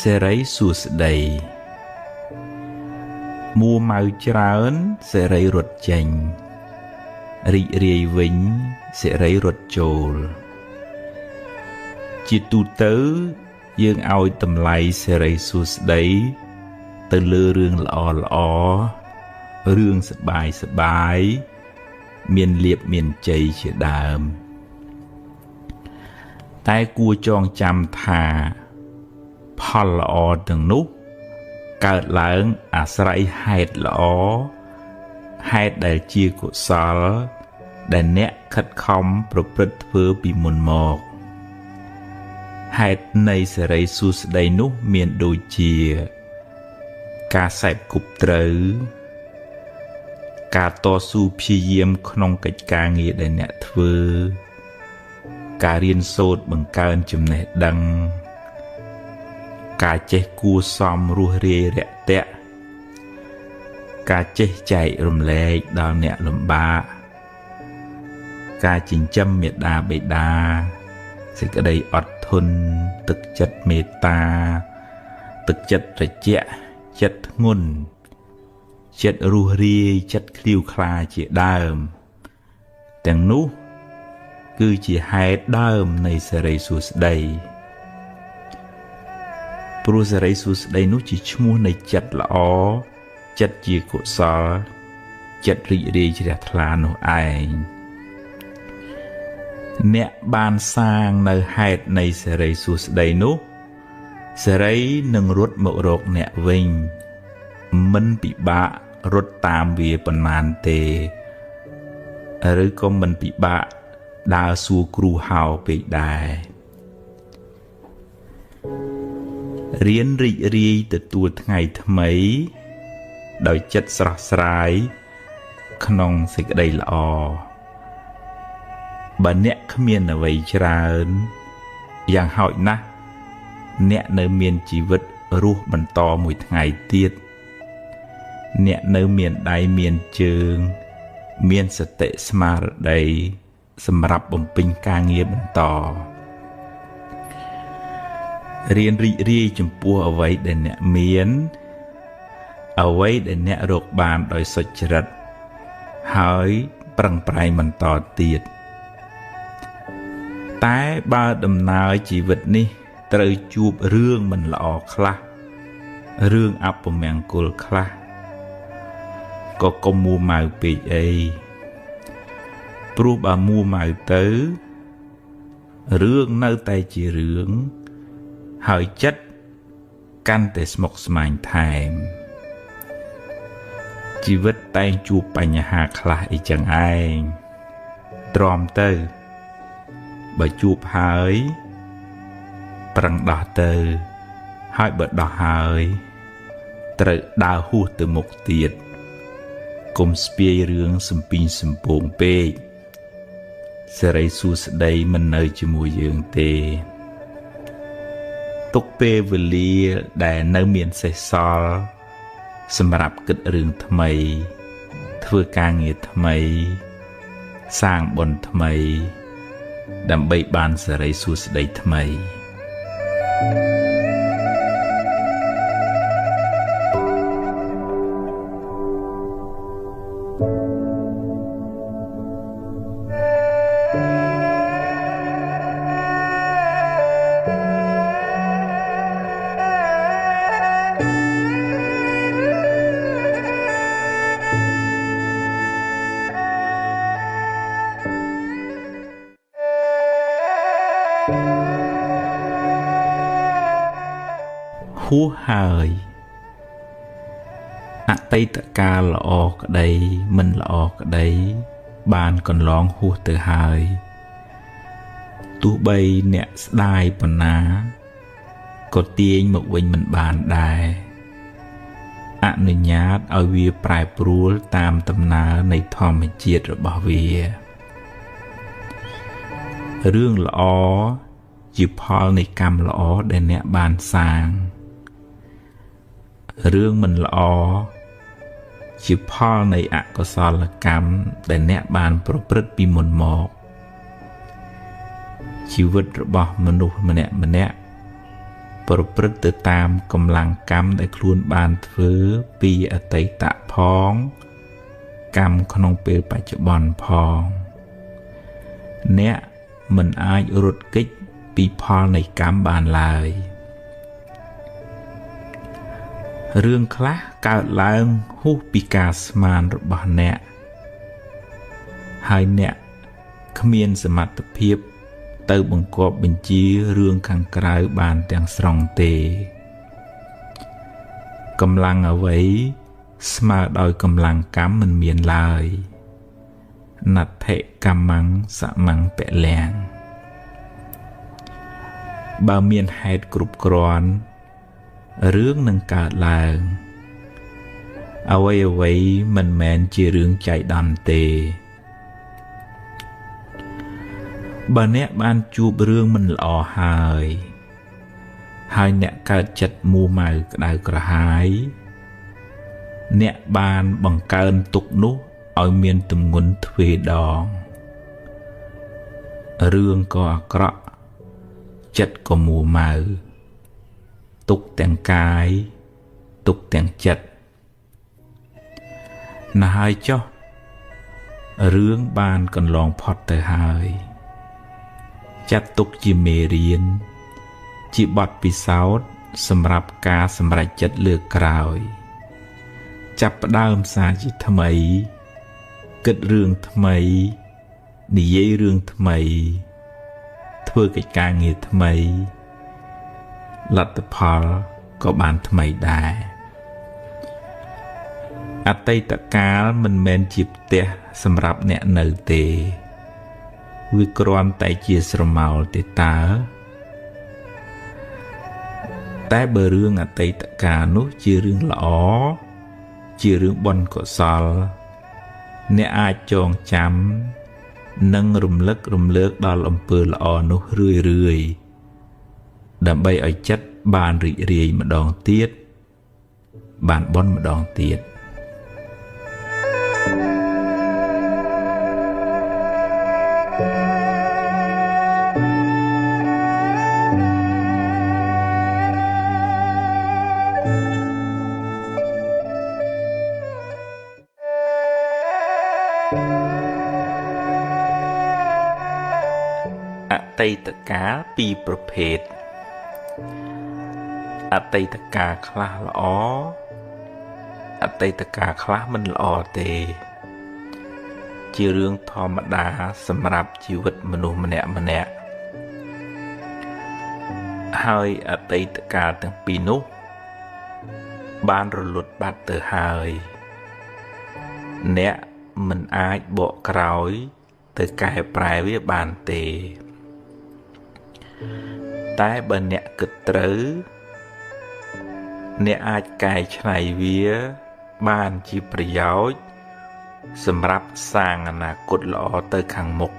សេរីសួស្តីមួម៉ៅច្រើនសេរីរត់ចេញរីករាយវិញសេរីរត់ចូលជាទូទៅយើងឲ្យតម្លៃសេរីសួស្តីទៅលើរឿងល្អល្អរឿងសប្បាយសប្បាយមានលាភមានជ័យជាដើមតែគួរចងចាំថាផលល្អទាំងនោះកើតឡើងអាស្រ័យហេតុល្អហេតុដែលជាកុសលដែលអ្នកខិតខំប្រព្រឹត្តធ្វើពីមុនមកហេតុនៃសេរីសួស្តីនោះមានដូចជាការសេពគប់ត្រូវការតស៊ូព្យាយាមក្នុងកិច្ចការងារដែលអ្នកធ្វើការរៀនសូត្របង្កើនចំណេះដឹង ការចេះគួសមរស់រាយរាក់ទាក់ការចេះចែករំលែកដល់អ្នកលំបាកការចិញ្ចឹមមេដាបេដាសេចក្តីអត់ធន់ទឹកចិត្តមេត្តាទឹកចិត្តត្រជាក់ចិត្តធ្ងន់ចិត្តរុះរាយចិត្តឃ្លាវខ្លាជាដើមទាំងនោះគឺជាហេតុដើមនៃសិរីសួស្តីព្រោះសិរីសួស្តីនោះជាឈ្មោះនៃចិត្តល្អចិត្តជាកុសលចិត្តរីករាយជ្រះថ្លានោះឯងអ្នកបានសាងនៅហេតុនៃសិរីសួស្តីនោះសិរីនឹងរត់មករកអ្នកវិញមិនពិបាករត់តាមវាប៉ុន្មានទេឬក៏មិនពិបាកដើរសួរគ្រូហៅពេកដែររៀនរីករាយទទួលថ្ងៃថ្មីដោយចិត្តស្រស់ស្រាយក្នុងសេចក្តីល្អបើអ្នកគ្មានអ្វីច្រើនយ៉ាងហោចណាស់អ្នកនៅមានជីវិតរស់បន្តមួយថ្ងៃទៀតអ្នកនៅមានដៃមានជើងមានសតិស្មារតីសម្រាប់បំពេញការងារបន្តរៀនរីករាយចំពោះអ្វីដែលអ្នកមានអ្វីដែលអ្នករកបានដោយសុចរិតហើយប្រឹងប្រែងបន្តទៀតតែបើដំណើរជីវិតនេះត្រូវជួបរឿងមិនល្អខ្លះរឿងអពមង្គលខ្លះក៏កុំមួម៉ៅពេកអីព្រោះបើមួម៉ៅទៅរឿងនៅតែជារឿងហើយចិត្តកាន់តែស្មុគស្មាញថែមជីវិតតែងជួបបញ្ហាខ្លះអីចឹងឯងទ្រាំទៅបើជួបហើយប្រឹងដោះទៅហើយបើដោះហើយត្រូវដើរហួសទៅមុខទៀតកុំស្ពាយរឿងសំពីងសំពងពេកសិរីសួស្តីមិននៅជាមួយយើងទេទុកពេលវេលាដែលនៅមានសេសសល់សម្រាប់គិតរឿងថ្មីធ្វើការងារថ្មីសាងបុណ្យថ្មីដើម្បីបានសិរីសួស្តីថ្មីហួសហើយអតីតកាលល្អក្តីមិនល្អក្តីបានកន្លងហួសទៅហើយទោះបីអ្នកស្ដាយប៉ុណ្ណាក៏ទាញមកវិញមិនបានដែរអនុញ្ញាតឲ្យវាប្រែប្រួលតាមដំណើរនៃធម្មជាតិរបស់វារឿងល្អជាផលនៃកម្មល្អដែលអ្នកបានសាងរឿងមិនល្អជាផលនៃអកុសលកម្មដែលអ្នកបានប្រព្រឹត្តពីមុនមកជីវិតរបស់មនុស្សម្នាក់ម្នាក់ប្រព្រឹត្តទៅតាមកម្លាំងកម្មដែលខ្លួនបានធ្វើពីអតីតផងកម្មក្នុងពេលបច្ចុប្បន្នផងអ្នកមិនអាចរត់គេចពីផលនៃកម្មបានឡើយរឿងខ្លះកើតឡើងហួសពីការស្មានរបស់អ្នកហើយអ្នកគ្មានសមត្ថភាពទៅបង្គាប់បញ្ជារឿងខាងក្រៅបានទាំងស្រុងទេកម្លាំងអ្វីស្មើដោយកម្លាំងកម្មមិនមានឡើយណដ្ឋិកម្មੰសមੰពលំបើមានហេតុគ្រប់គ្រាន់រឿងនឹងកើតឡើងអ្វីៗមិនមែនជារឿងចៃដន្យទេបើអ្នកបានជួបរឿងមិនល្អហើយ ហើយអ្នកកើតចិត្តមួម៉ៅក្តៅក្រហាយអ្នកបានបង្កើនទុក្ខនោះឲ្យមានទម្ងន់ទ្វេដងរឿងក៏អាក្រក់ចិត្តក៏មួម៉ៅទុក្ខទាំងកាយទុក្ខទាំងចិត្តណាស់ហើយចុះរឿងបានកន្លងផុតទៅហើយចាត់ទុកជាមេរៀនជាបទពិសោធន៍សម្រាប់ការសម្រេចចិត្តលើកក្រោយចាប់ផ្ដើមសារជាថ្មីគិតរឿងថ្មីនិយាយរឿងថ្មីធ្វើកិច្ចការងារថ្មីលទ្ធផលក៏បានថ្មីដែរអតីតកាលមិនមែនជាផ្ទះសម្រាប់អ្នកនៅទេវាគ្រាន់តែជាស្រមោលទេតើតែបើរឿងអតីតកាលនោះជារឿងល្អជារឿងបុណ្យកុសលអ្នកអាចចងចាំនិងរំលឹករំលើកដល់អំពើល្អនោះរឿយរឿយដើម្បីឲ្យចិត្តបានរីករាយម្ដងទៀតបានបុណ្យម្ដងទៀតអតីតកាលពីរប្រភេទអតីតកាលខ្លះល្អអតីតកាលខ្លះមិនល្អទេជារឿងធម្មតាសម្រាប់ជីវិតមនុស្សម្នាក់ម្នាក់ហើយអតីតកាលទាំងពីរនោះបានរលត់បាត់ទៅហើយអ្នកមិនអាចបកក្រោយទៅកែប្រែវាបានទេតែបើអ្នកគិតត្រូវអ្នកអាចកែច្នៃវាបានជាប្រយោជន៍សម្រាប់សាងអនាគតល្អទៅខាងមុខ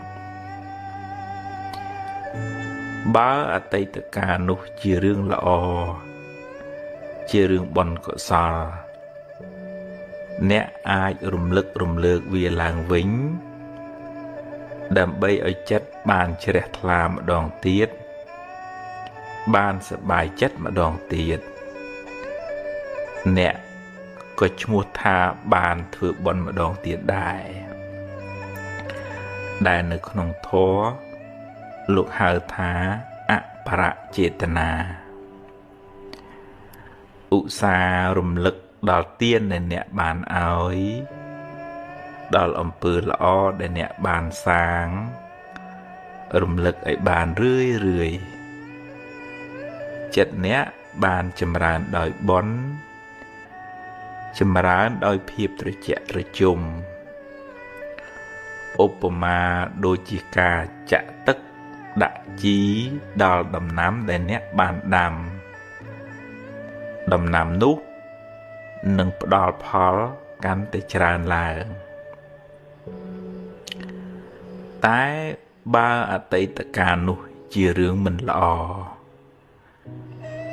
បើអតីតកាលនោះជារឿងល្អជារឿងបុណ្យកុសលអ្នកអាចរំលឹករំលើកវាឡើងវិញដើម្បីឲ្យចិត្តបានជ្រះថ្លាម្ដងទៀតបានសប្បាយចិត្តម្ដងទៀតអ្នកក៏ឈ្មោះថាបានធ្វើបុណ្យម្ដងទៀតដែរដែលនៅក្នុងធម៌លោកហៅថាអបរចេតនាឧស្សាហ៍រំលឹកដល់ទានដែលអ្នកបានឲ្យដល់អំពើល្អដែលអ្នកបានសាងរំលឹកឲ្យបានរឿយរឿយចិត្តអ្នកបានចម្រើនដោយបុណ្យចម្រើនដោយភាពត្រជាក់ត្រជុំឧបមាដូចជាការចាក់ទឹកដាក់ជីដល់ដំណាំដែលអ្នកបានដាំដំណាំនោះនឹងផ្ដល់ផលកាន់តែច្រើនឡើងតែបើអតីតកាលនោះជារឿងមិនល្អ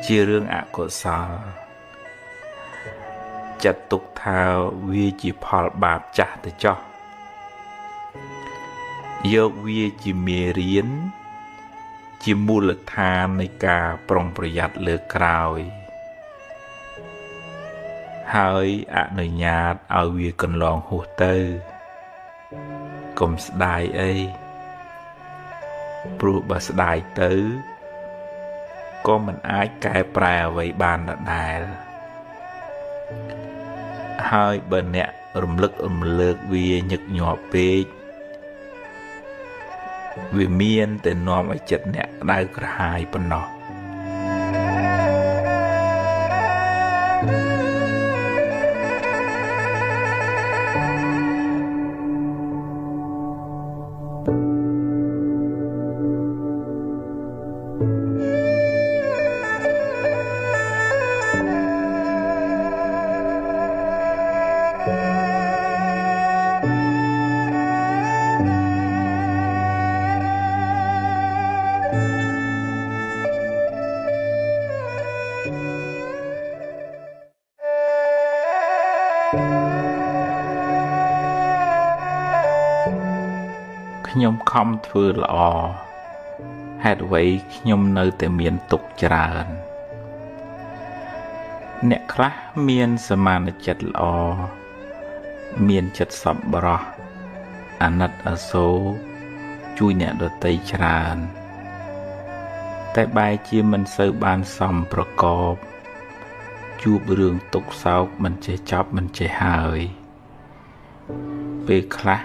ជារឿងអកុសលចាត់ទុកថាវាជាផលបាបចាស់ទៅចោះយកវាជាមេរៀនជាមូលដ្ឋាននៃការប្រុងប្រយ័ត្នលើក្រោយហើយអនុញ្ញាតឲ្យវាកន្លងហួសទៅកុំស្ដាយអីព្រោះបើស្ដាយទៅក៏មិនអាចកែប្រែអ្វីបានដដែលហើយបើអ្នករំលឹករំលើកវាញឹកញាប់ពេកវាមានតែនាំឲ្យចិត្តអ្នកក្តៅក្រហាយប៉ុណ្ណោះ ខ្ញុំខំធ្វើល្អហេតុអ្វីខ្ញុំនៅតែមានទុក្ខច្រើនអ្នកខ្លះមានសមានចិត្តល្អមានចិត្តសប្បុរសអាណិតអាសូរជួយអ្នកដទៃច្រើនតែបែរជាមិនសូវបានសមប្រកបជួបរឿងទុក្ខសោកមិនចេះចប់មិនចេះហើយពេលខ្លះ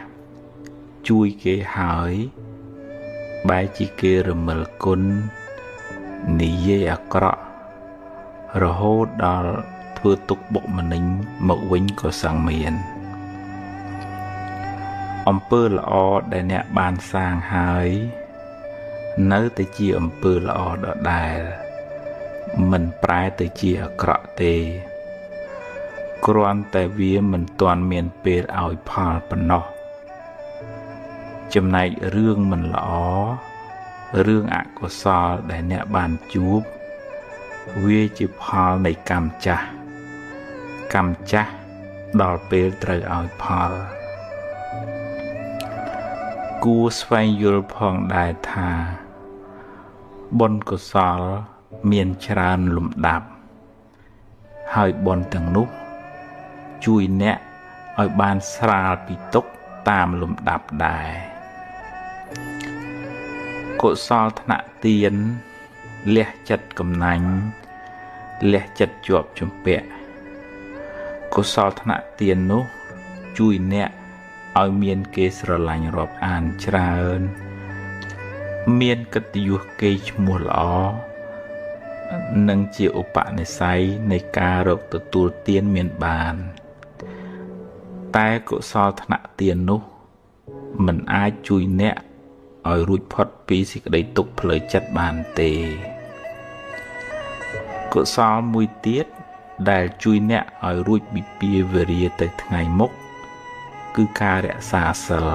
ជួយគេហើយបែរជាគេរមិលគុណនិយាយអាក្រក់រហូតដល់ធ្វើទុក្ខបុកម្នេញមកវិញក៏សឹងមានអំពើល្អដែលអ្នកបានសាងហើយនៅតែជាអំពើល្អដដែលមិនប្រែទៅជាអាក្រក់ទេគ្រាន់តែវាមិនទាន់មានពេលឲ្យផលប៉ុណ្ណោះចំណែករឿងមិនល្អរឿងអកុសលដែលអ្នកបានជួបវាជាផលនៃកម្មចាស់កម្មចាស់ដល់ពេលត្រូវឲ្យផលគួរស្វែងយល់ផងដែរថាបុណ្យកុសលមានច្រើនលំដាប់ហើយបុណ្យទាំងនោះជួយអ្នកឲ្យបានស្រាលពីទុក្ខតាមលំដាប់ដែរកុសលថ្នាក់ទានលះចិត្តកំណាញ់លះចិត្តជាប់ជំពាក់កុសលថ្នាក់ទាននោះជួយអ្នកឲ្យមានគេស្រឡាញ់រាប់អានច្រើនមានកិត្តិយសគេឈ្មោះល្អនិងជាឧបនិស្ស័យនៃការរកទទួលទានមានបានតែកុសលថ្នាក់ទាននោះមិនអាចជួយអ្នកឲ្យរួចផុតពីសេចក្តីទុក្ខផ្លូវចិត្តបានទេកុសលមួយទៀតដែលជួយអ្នកឲ្យរួចពីពាវរាទៅថ្ងៃមុខគឺការរក្សាសីល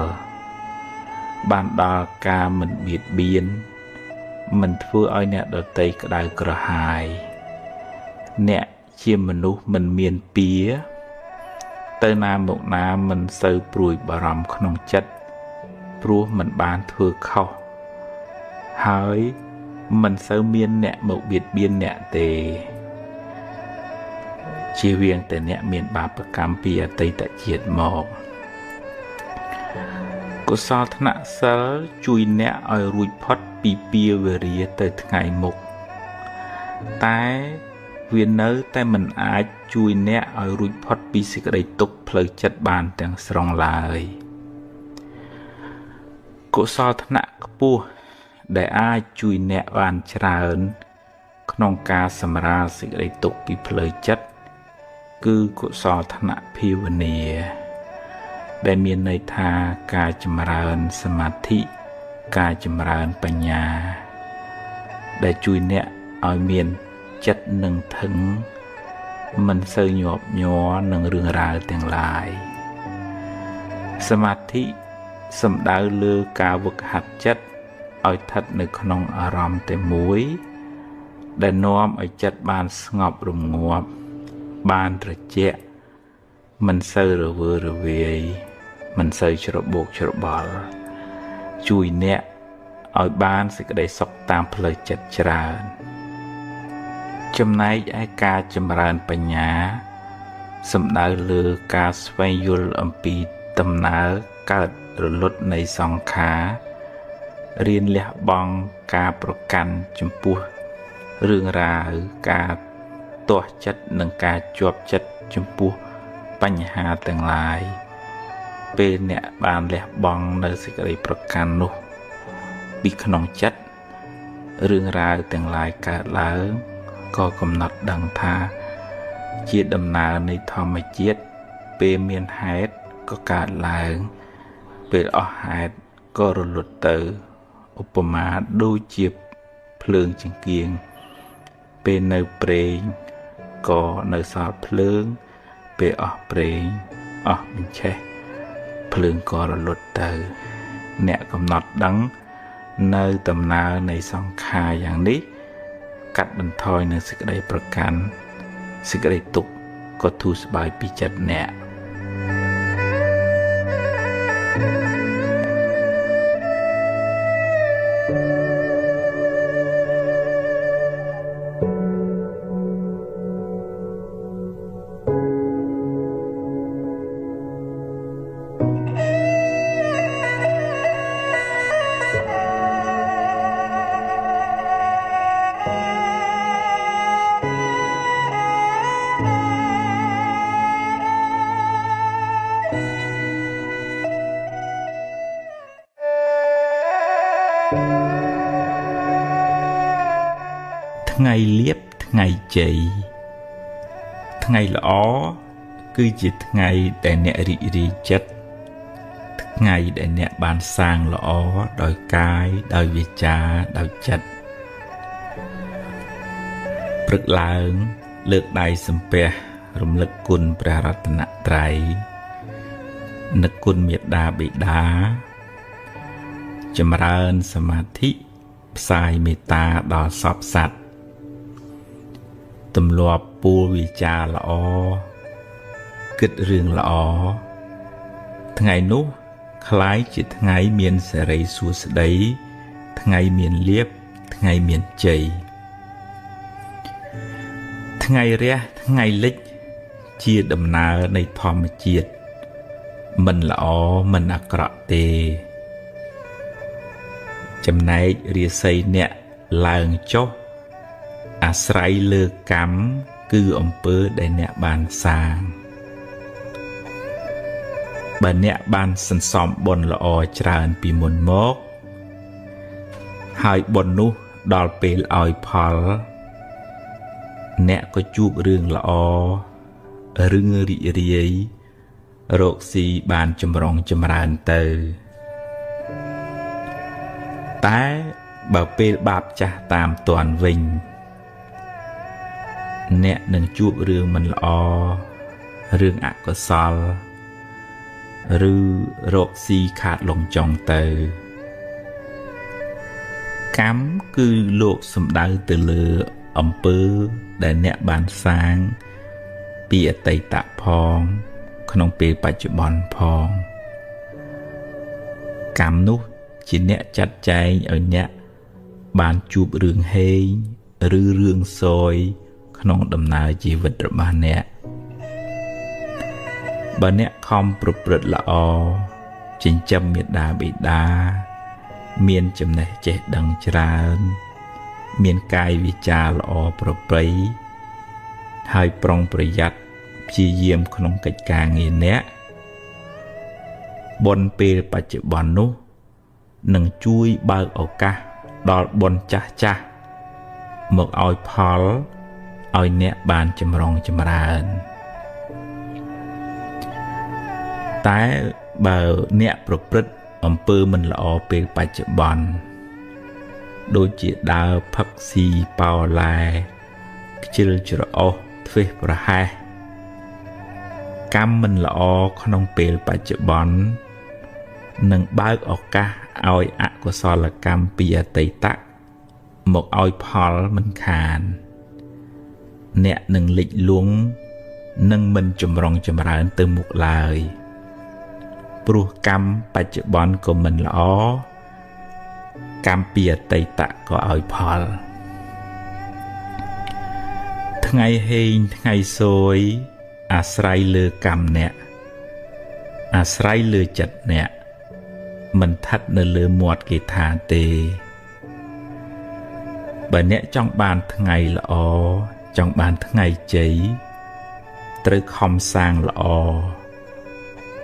បានដល់ការមិនបៀតបៀនមិនធ្វើឲ្យអ្នកដទៃក្តៅក្រហាយអ្នកជាមនុស្សមិនមានពៀទៅណាមកណាមិនសូវព្រួយបារម្ភក្នុងចិត្តព្រោះមិនបានធ្វើខុសហើយមិនសូវមានអ្នកមកបៀតបៀនអ្នកទេជៀសវាងតែអ្នកមានបាបកម្មពីអតីតជាតិមកកុសលថ្នាក់សិលជួយអ្នកឲ្យរួចផុតពីពាវរាទៅថ្ងៃមុខតែវានៅតែមិនអាចជួយអ្នកឲ្យរួចផុតពីសេចក្តីទុក្ខផ្លូវចិត្តបានទាំងស្រុងឡើយកុសលថ្នាក់ខ្ពស់ដែលអាចជួយអ្នកបានច្រើនក្នុងការសម្រាលសេចក្តីទុក្ខពីផ្លូវចិត្តគឺកុសលថ្នាក់ភាវនាដែលមានន័យថាការចម្រើនសមាធិការចម្រើនបញ្ញាដែលជួយអ្នកឲ្យមានចិត្តនឹងធឹងមិនសូវញាប់ញ័រនឹងរឿងរ៉ាវទាំងឡាយសមាធិសំដៅលើការវឹកហាត់ចិត្តឲ្យស្ថិតនៅក្នុងអារម្មណ៍តែមួយដែលនាំឲ្យចិត្តបានស្ងប់រងាប់បានត្រជាក់មិនសូវរវើរវាយមិនសូវច្របូកច្របល់ជួយអ្នកឲ្យបានសេចក្តីសុខតាមផ្លូវចិត្តច្រើនចំណែកឯការចម្រើនបញ្ញាសំដៅលើការស្វែងយល់អំពីដំណើរកើតរលត់នៃសង្ខាររៀនលះបង់ការប្រកាន់ចំពោះរឿងរ៉ាវការទាស់ចិត្តនិងការជាប់ចិត្តចំពោះបញ្ហាទាំងឡាយពេលអ្នកបានលះបង់នៅសេចក្តីប្រកាន់នោះពីក្នុងចិត្តរឿងរ៉ាវទាំងឡាយកើតឡើងក៏កំណត់ដឹងថាជាដំណើរនៃធម្មជាតិពេលមានហេតុក៏កើតឡើងពេលអស់ហេតុក៏រលត់ទៅឧបមាដូចជាភ្លើងចង្គៀងពេលនៅប្រេងក៏នៅសល់ភ្លើងពេលអស់ប្រេងអស់បញ្ឆេះភ្លើងក៏រលត់ទៅអ្នកកំណត់ដឹងនៅដំណើរនៃសង្ខារយ៉ាងនេះកាត់បន្ថយនៅសេចក្តីប្រកាន់សេចក្តីទុក្ខ ក៏ធូរស្បើយពីចិត្តអ្នកថ្ងៃលៀបថ្ងៃជ័យថ្ងៃល្អគឺជាថ្ងៃដែលអ្នករីករាយចិត្តថ្ងៃដែលអ្នកបានសាងល្អដោយកាយដោយវាចាដោយចិត្តព្រឹកឡើងលើកដៃសំពះរំលឹកគុណព្រះរតនត្រ័យនឹកគុណមេត្តាបិតាចម្រើនសមាធិផ្សាយមេត្តាដល់សព្វសត្វទម្លាប់ពូលវិចារល្អគិតរឿងល្អថ្ងៃនោះក្លាយជាថ្ងៃមានសិរីសួស្តីថ្ងៃមានលាភថ្ងៃមានជ័យថ្ងៃរះថ្ងៃលិចជាដំណើរនៃធម្មជាតិមិនល្អមិនអាក្រក់ទេចំណែករាសីអ្នកឡើងចុះអាស្រ័យលើកម្មគឺអំពើដែលអ្នកបានសាងបើអ្នកបានសន្សំបុណ្យល្អច្រើនពីមុនមកហើយបុណ្យនោះដល់ពេលឲ្យផលអ្នកក៏ជួបរឿងល្អរឿងរីករាយរកស៊ីបានចម្រុងចម្រើនទៅតែបើពេលបាបចាស់តាមទាន់វិញអ្នកនឹងជួបរឿងមិនល្អរឿងអកុសលឬរកស៊ីខាតលងចង់ទៅកម្មគឺលោកសំដៅទៅលើអំពើដែលអ្នកបានសាងពីអតីតផងក្នុងពេលបច្ចុប្បន្នផងកម្មនោះជាអ្នកចាត់ចែងឲ្យអ្នកបានជួបរឿងហេងឬរឿងសយក្នុងដំណើរជីវិតរបស់អ្នកបើអ្នកខំប្រព្រឹត្តល្អចិញ្ចឹមមេដាបិតាមានចំណេះចេះដឹងច្រើនមានកាយវិចារល្អប្រពៃហើយប្រុងប្រយ័ត្នព្យាយាមក្នុងកិច្ចការងារអ្នកបុណ្យពេលបច្ចុប្បន្ននោះនឹងជួយបើកឱកាសដល់បុណ្យចាស់ចាស់មកឲ្យផលឲ្យអ្នកបានចម្រុងចម្រើនតែបើអ្នកប្រព្រឹត្តអំពើមិនល្អពេលបច្ចុប្បន្នដូចជាដើរផឹកស៊ីប៉ោឡែខ្ជិលច្រអូសធ្វេសប្រហែសកម្មមិនល្អក្នុងពេលបច្ចុប្បន្ននឹងបើកឱកាសឲ្យអកុសលកម្មពីអតីតមកឲ្យផលមិនខានអ្នកនឹងលិចលង់នឹងមិនចម្រុងចម្រើនទៅមុខឡើយព្រោះកម្មបច្ចុប្បន្នក៏មិនល្អកម្មពីអតីតក៏ឲ្យផលថ្ងៃហេងថ្ងៃសួយអាស្រ័យលើកម្មអ្នកអាស្រ័យលើចិត្តអ្នកមិនស្ថិតនៅលើមាត់គេថាទេបើអ្នកចង់បានថ្ងៃល្អចង់បានថ្ងៃជ័យត្រូវខំសាងល្អ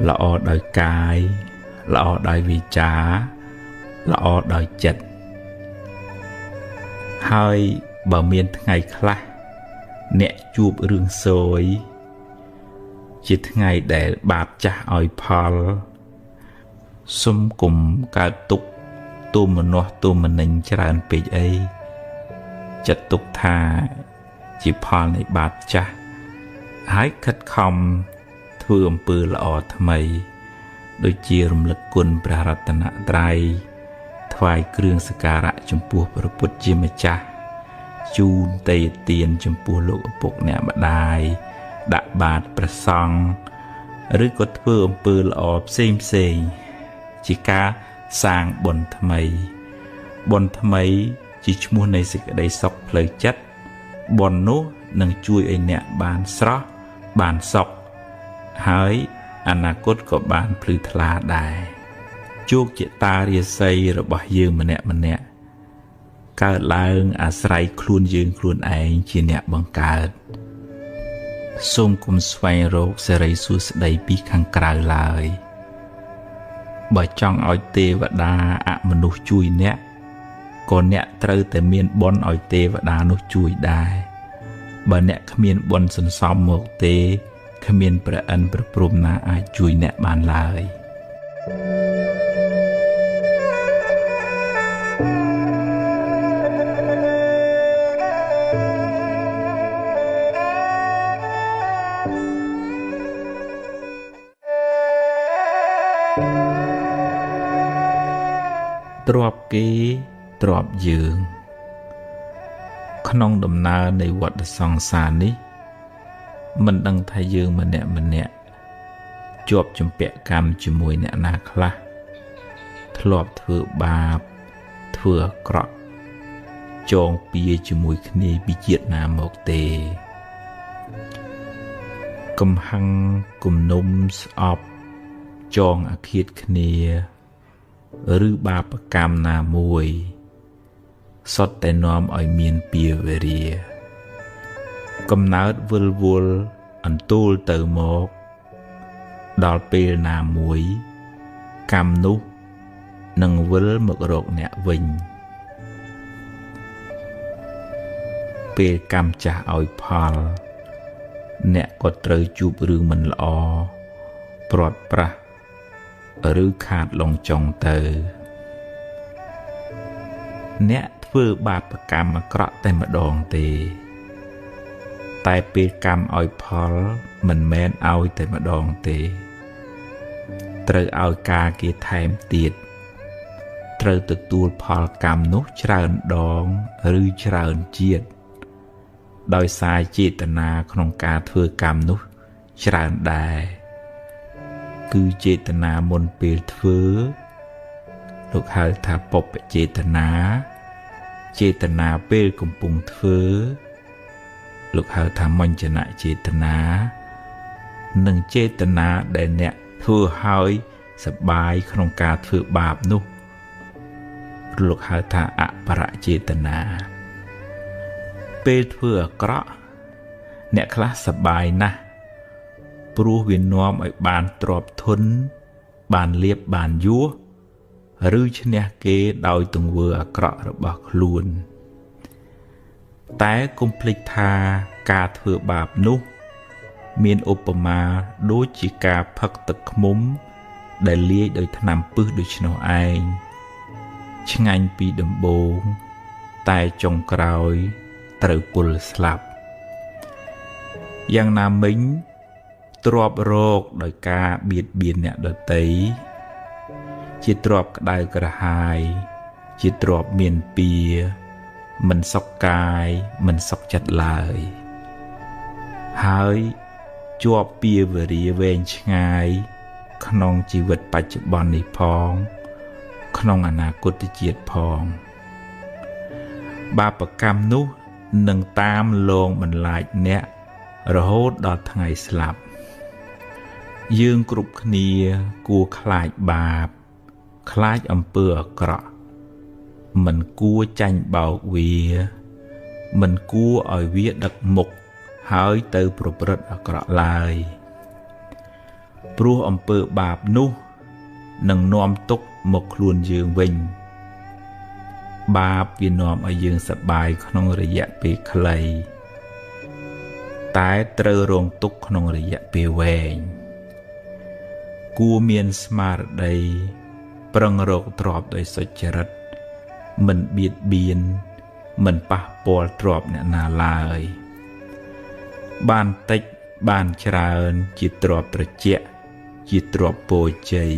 ល្អដោយកាយល្អដោយវាចាល្អដោយចិត្តហើយបើមានថ្ងៃខ្លះអ្នកជួបរឿងសួយជាថ្ងៃដែលបាបចាស់ឲ្យផលសុំគុំកើតទុកទោមនស្សទោមនិញច្រើនពេកអីចាត់ទុកថាជាផលនៃបាបចាស់ហើយខិតខំធ្វើអំពើល្អថ្មីដូចជារំលឹកគុណព្រះរតនត្រ័យថ្វាយគ្រឿងសក្ការៈចំពោះព្រះពុទ្ធជាម្ចាស់ជូនទេយទានចំពោះលោកឪពុកអ្នកម្ដាយ ដាក់បាតព្រះសង្ឃឬក៏ធ្វើអំពើល្អផ្សេងផ្សេងជាការសាងបុណ្យថ្មីបុណ្យថ្មីជាឈ្មោះនៃសេចក្តីសុខផ្លូវចិត្តបុណ្យនោះនឹងជួយឲ្យអ្នកបានស្រស់បានសុខហើយអនាគតក៏បានភ្លឺថ្លាដែរជោគជតារាសីរបស់យើងម្នាក់ម្នាក់កើតឡើងអាស្រ័យខ្លួនយើងខ្លួនឯងជាអ្នកបង្កើតសូមគុំស្វែងរកសិរីសួស្តីពីខាងក្រៅឡើយបើចង់ឲ្យទេវតាអមនុស្សជួយអ្នកក៏អ្នកត្រូវតែមានបុណ្យឲ្យទេវតានោះជួយដែរបើអ្នកគ្មានបុណ្យសន្សំមកទេគ្មានព្រះឥន្ទព្រះព្រហ្មណាអាចជួយអ្នកបានឡើយទ្រព្យគេទ្រព្យយើងក្នុងដំណើរនៃវដ្តសង្សារនេះមិនដឹងថាយើងម្នាក់ម្នាក់ជាប់ជំពាក់កម្មជាមួយអ្នកណាខ្លះធ្លាប់ធ្វើបាបធ្វើអាក្រក់ចងពៀជាមួយគ្នាពីជាតិណាមកទេកំហឹងគំនុំស្អប់ចងអាឃាតគ្នាឬបាបកម្មណាមួយសុទ្ធតែនាំឲ្យមានពៀវេរាកំណើតវិលវល់អន្ទូលទៅមកដល់ពេលណាមួយកម្មនោះនឹងវិលមករកអ្នកវិញពេលកម្មចាស់ឲ្យផលអ្នកក៏ត្រូវជួបរឿងមិនល្អព្រាត់ប្រាសឬខាតលងចុងទៅអ្នកធ្វើបាបកម្មអាក្រក់តែម្ដងទេតែពេលកម្មឲ្យផលមិនមែនឲ្យតែម្ដងទេត្រូវឲ្យការគេថែមទៀតត្រូវទទួលផលកម្មនោះច្រើនដងឬច្រើនជាតិដោយសារចេតនាក្នុងការធ្វើកម្មនោះច្រើនដែរគឺចេតនាមុនពេលធ្វើលោកហៅថាបុព្វចេតនាចេតនាពេលកំពុងធ្វើលោកហៅថាមញ្ញនចេតនានិងចេតនាដែលអ្នកធ្វើហើយសប្បាយក្នុងការធ្វើបាបនោះលោកហៅថាអបរចេតនាពេលធ្វើអាក្រក់អ្នកខ្លះសប្បាយណាស់ព្រោះវានាំឲ្យបានទ្រព្យធនបានលៀបបានយោះឬឈ្នះគេដោយទង្វើអាក្រក់របស់ខ្លួនតែកុំភ្លេចថាការធ្វើបាបនោះមានឧបមាដូចជាការផឹកទឹកឃ្មុំដែលលាយដោយថ្នាំពិសដូច្នោះឯងឆ្ងាញ់ពីដំបូងតែចុងក្រោយត្រូវពុលស្លាប់យ៉ាងណាមិញទ្រព្យរោគដោយការបៀតបៀនអ្នកដទៃជាទ្រព្យក្តៅក្រហាយជាទ្រព្យមានពៀមិនសុខកាយមិនសុខចិត្តឡើយហើយជាប់ពៀវរាវែងឆ្ងាយក្នុងជីវិតបច្ចុប្បន្ននេះផងក្នុងអនាគតជាតិផងបាបកម្មនោះនឹងតាមលងបន្លាចអ្នករហូតដល់ថ្ងៃស្លាប់យើងគ្រប់គ្នាគួរខ្លាចបាបខ្លាចអំពើអាក្រក់មិនគួរចាញ់បោកវាមិនគួរឲ្យវាដឹកមុខហើយទៅប្រព្រឹត្តអាក្រក់ឡើយព្រោះអំពើបាបនោះនឹងនាំទុក្ខមកខ្លួនយើងវិញបាបវានាំឲ្យយើងសប្បាយក្នុងរយៈពេលខ្លីតែត្រូវរងទុក្ខក្នុងរយៈពេលវែងគួរមានស្មារតីប្រឹងរកទ្រព្យដោយសុចរិតមិនបៀតបៀនមិនប៉ះពាល់ទ្រព្យអ្នកណាឡើយបានតិចបានច្រើនជាទ្រព្យត្រជាក់ជាទ្រព្យពោជ័យ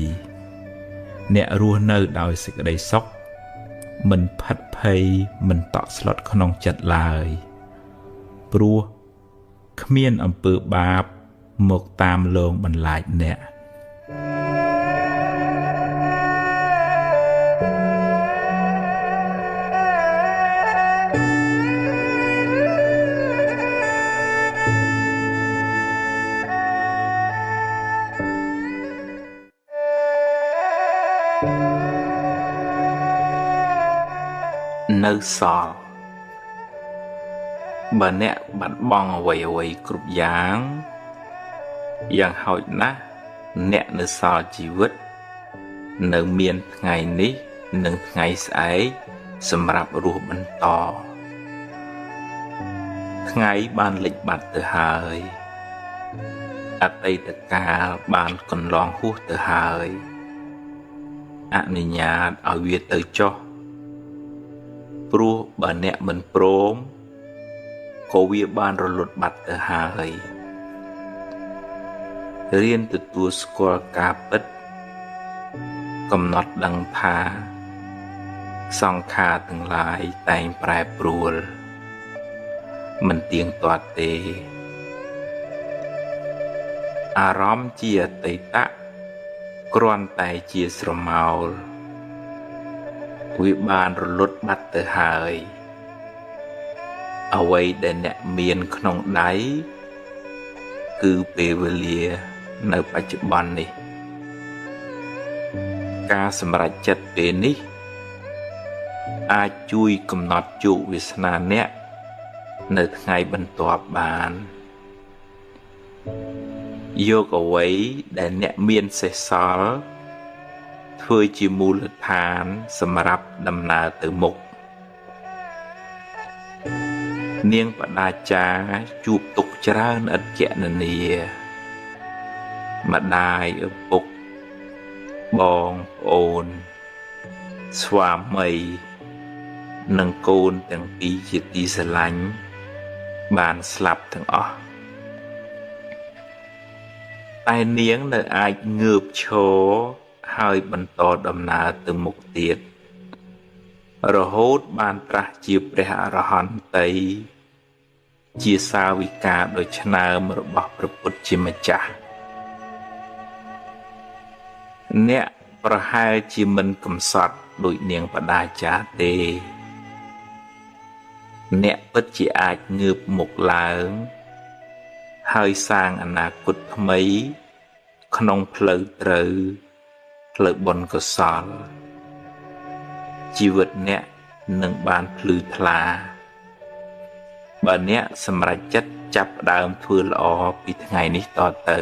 អ្នករស់នៅដោយសេចក្តីសុខមិនផិតភ័យមិនតក់ស្លុតក្នុងចិត្តឡើយព្រោះ គ្មានអំពើបាបមកតាមលងបន្លាចអ្នកនៅសល់បើអ្នកបាត់បង់អ្វីៗគ្រប់យ៉ាងយ៉ាងហោចណាស់អ្នកនៅសល់ជីវិតនៅមានថ្ងៃនេះនិងថ្ងៃស្អែកសម្រាប់រស់បន្តថ្ងៃបានលិចបាត់ទៅហើយអតីតកាលបានកន្លងហួសទៅហើយអនុញ្ញាតឲ្យវាទៅចុះព្រោះបើអ្នកមិនព្រមក៏វាបានរលត់បាត់ទៅហើយរៀនទទួលស្គាល់ការពិតកំណត់ដឹងថាសង្ខារទាំងឡាយតែងប្រែប្រួលមិនទៀងទាត់ទេអារម្មណ៍ជាអតីតគ្រាន់តែជាស្រមោលវាបានរលត់បាត់ទៅហើយអ្វីដែលអ្នកមានក្នុងដៃគឺពេលវេលានៅបច្ចុប្បន្ននេះការសម្រេចចិត្តពេលនេះអាចជួយកំណត់ជោគវាសនាអ្នកនៅថ្ងៃបន្ទាប់បានយកអ្វីដែលអ្នកមានសេសសល់ធ្វើជាមូលដ្ឋានសម្រាប់ដំណើរទៅមុខនាងបដាចាជួបទុក្ខច្រើនឥតគណនាម្ដាយឪពុកបងប្អូនស្វាមីនិងកូនទាំងពីរជាទីស្រឡាញ់បានស្លាប់ទាំងអស់តែនាងនៅអាចងើបឈរហើយបន្តដំណើរទៅមុខទៀតរហូតបានត្រាស់ជាព្រះអរហន្តតីជាសាវិកាដ៏ឆ្នើមរបស់ព្រះពុទ្ធជាម្ចាស់អ្នកប្រហែលជាមិនកំសត់ដូចនាងបដាចាទេអ្នកពិតជាអាចងើបមុខឡើងហើយសាងអនាគតថ្មីក្នុងផ្លូវត្រូវផ្លូវបុណ្យកុសលជីវិតអ្នកនឹងបានភ្លឺថ្លាបើអ្នកសម្រេចចិត្តចាប់ផ្ដើមធ្វើល្អពីថ្ងៃនេះតទៅ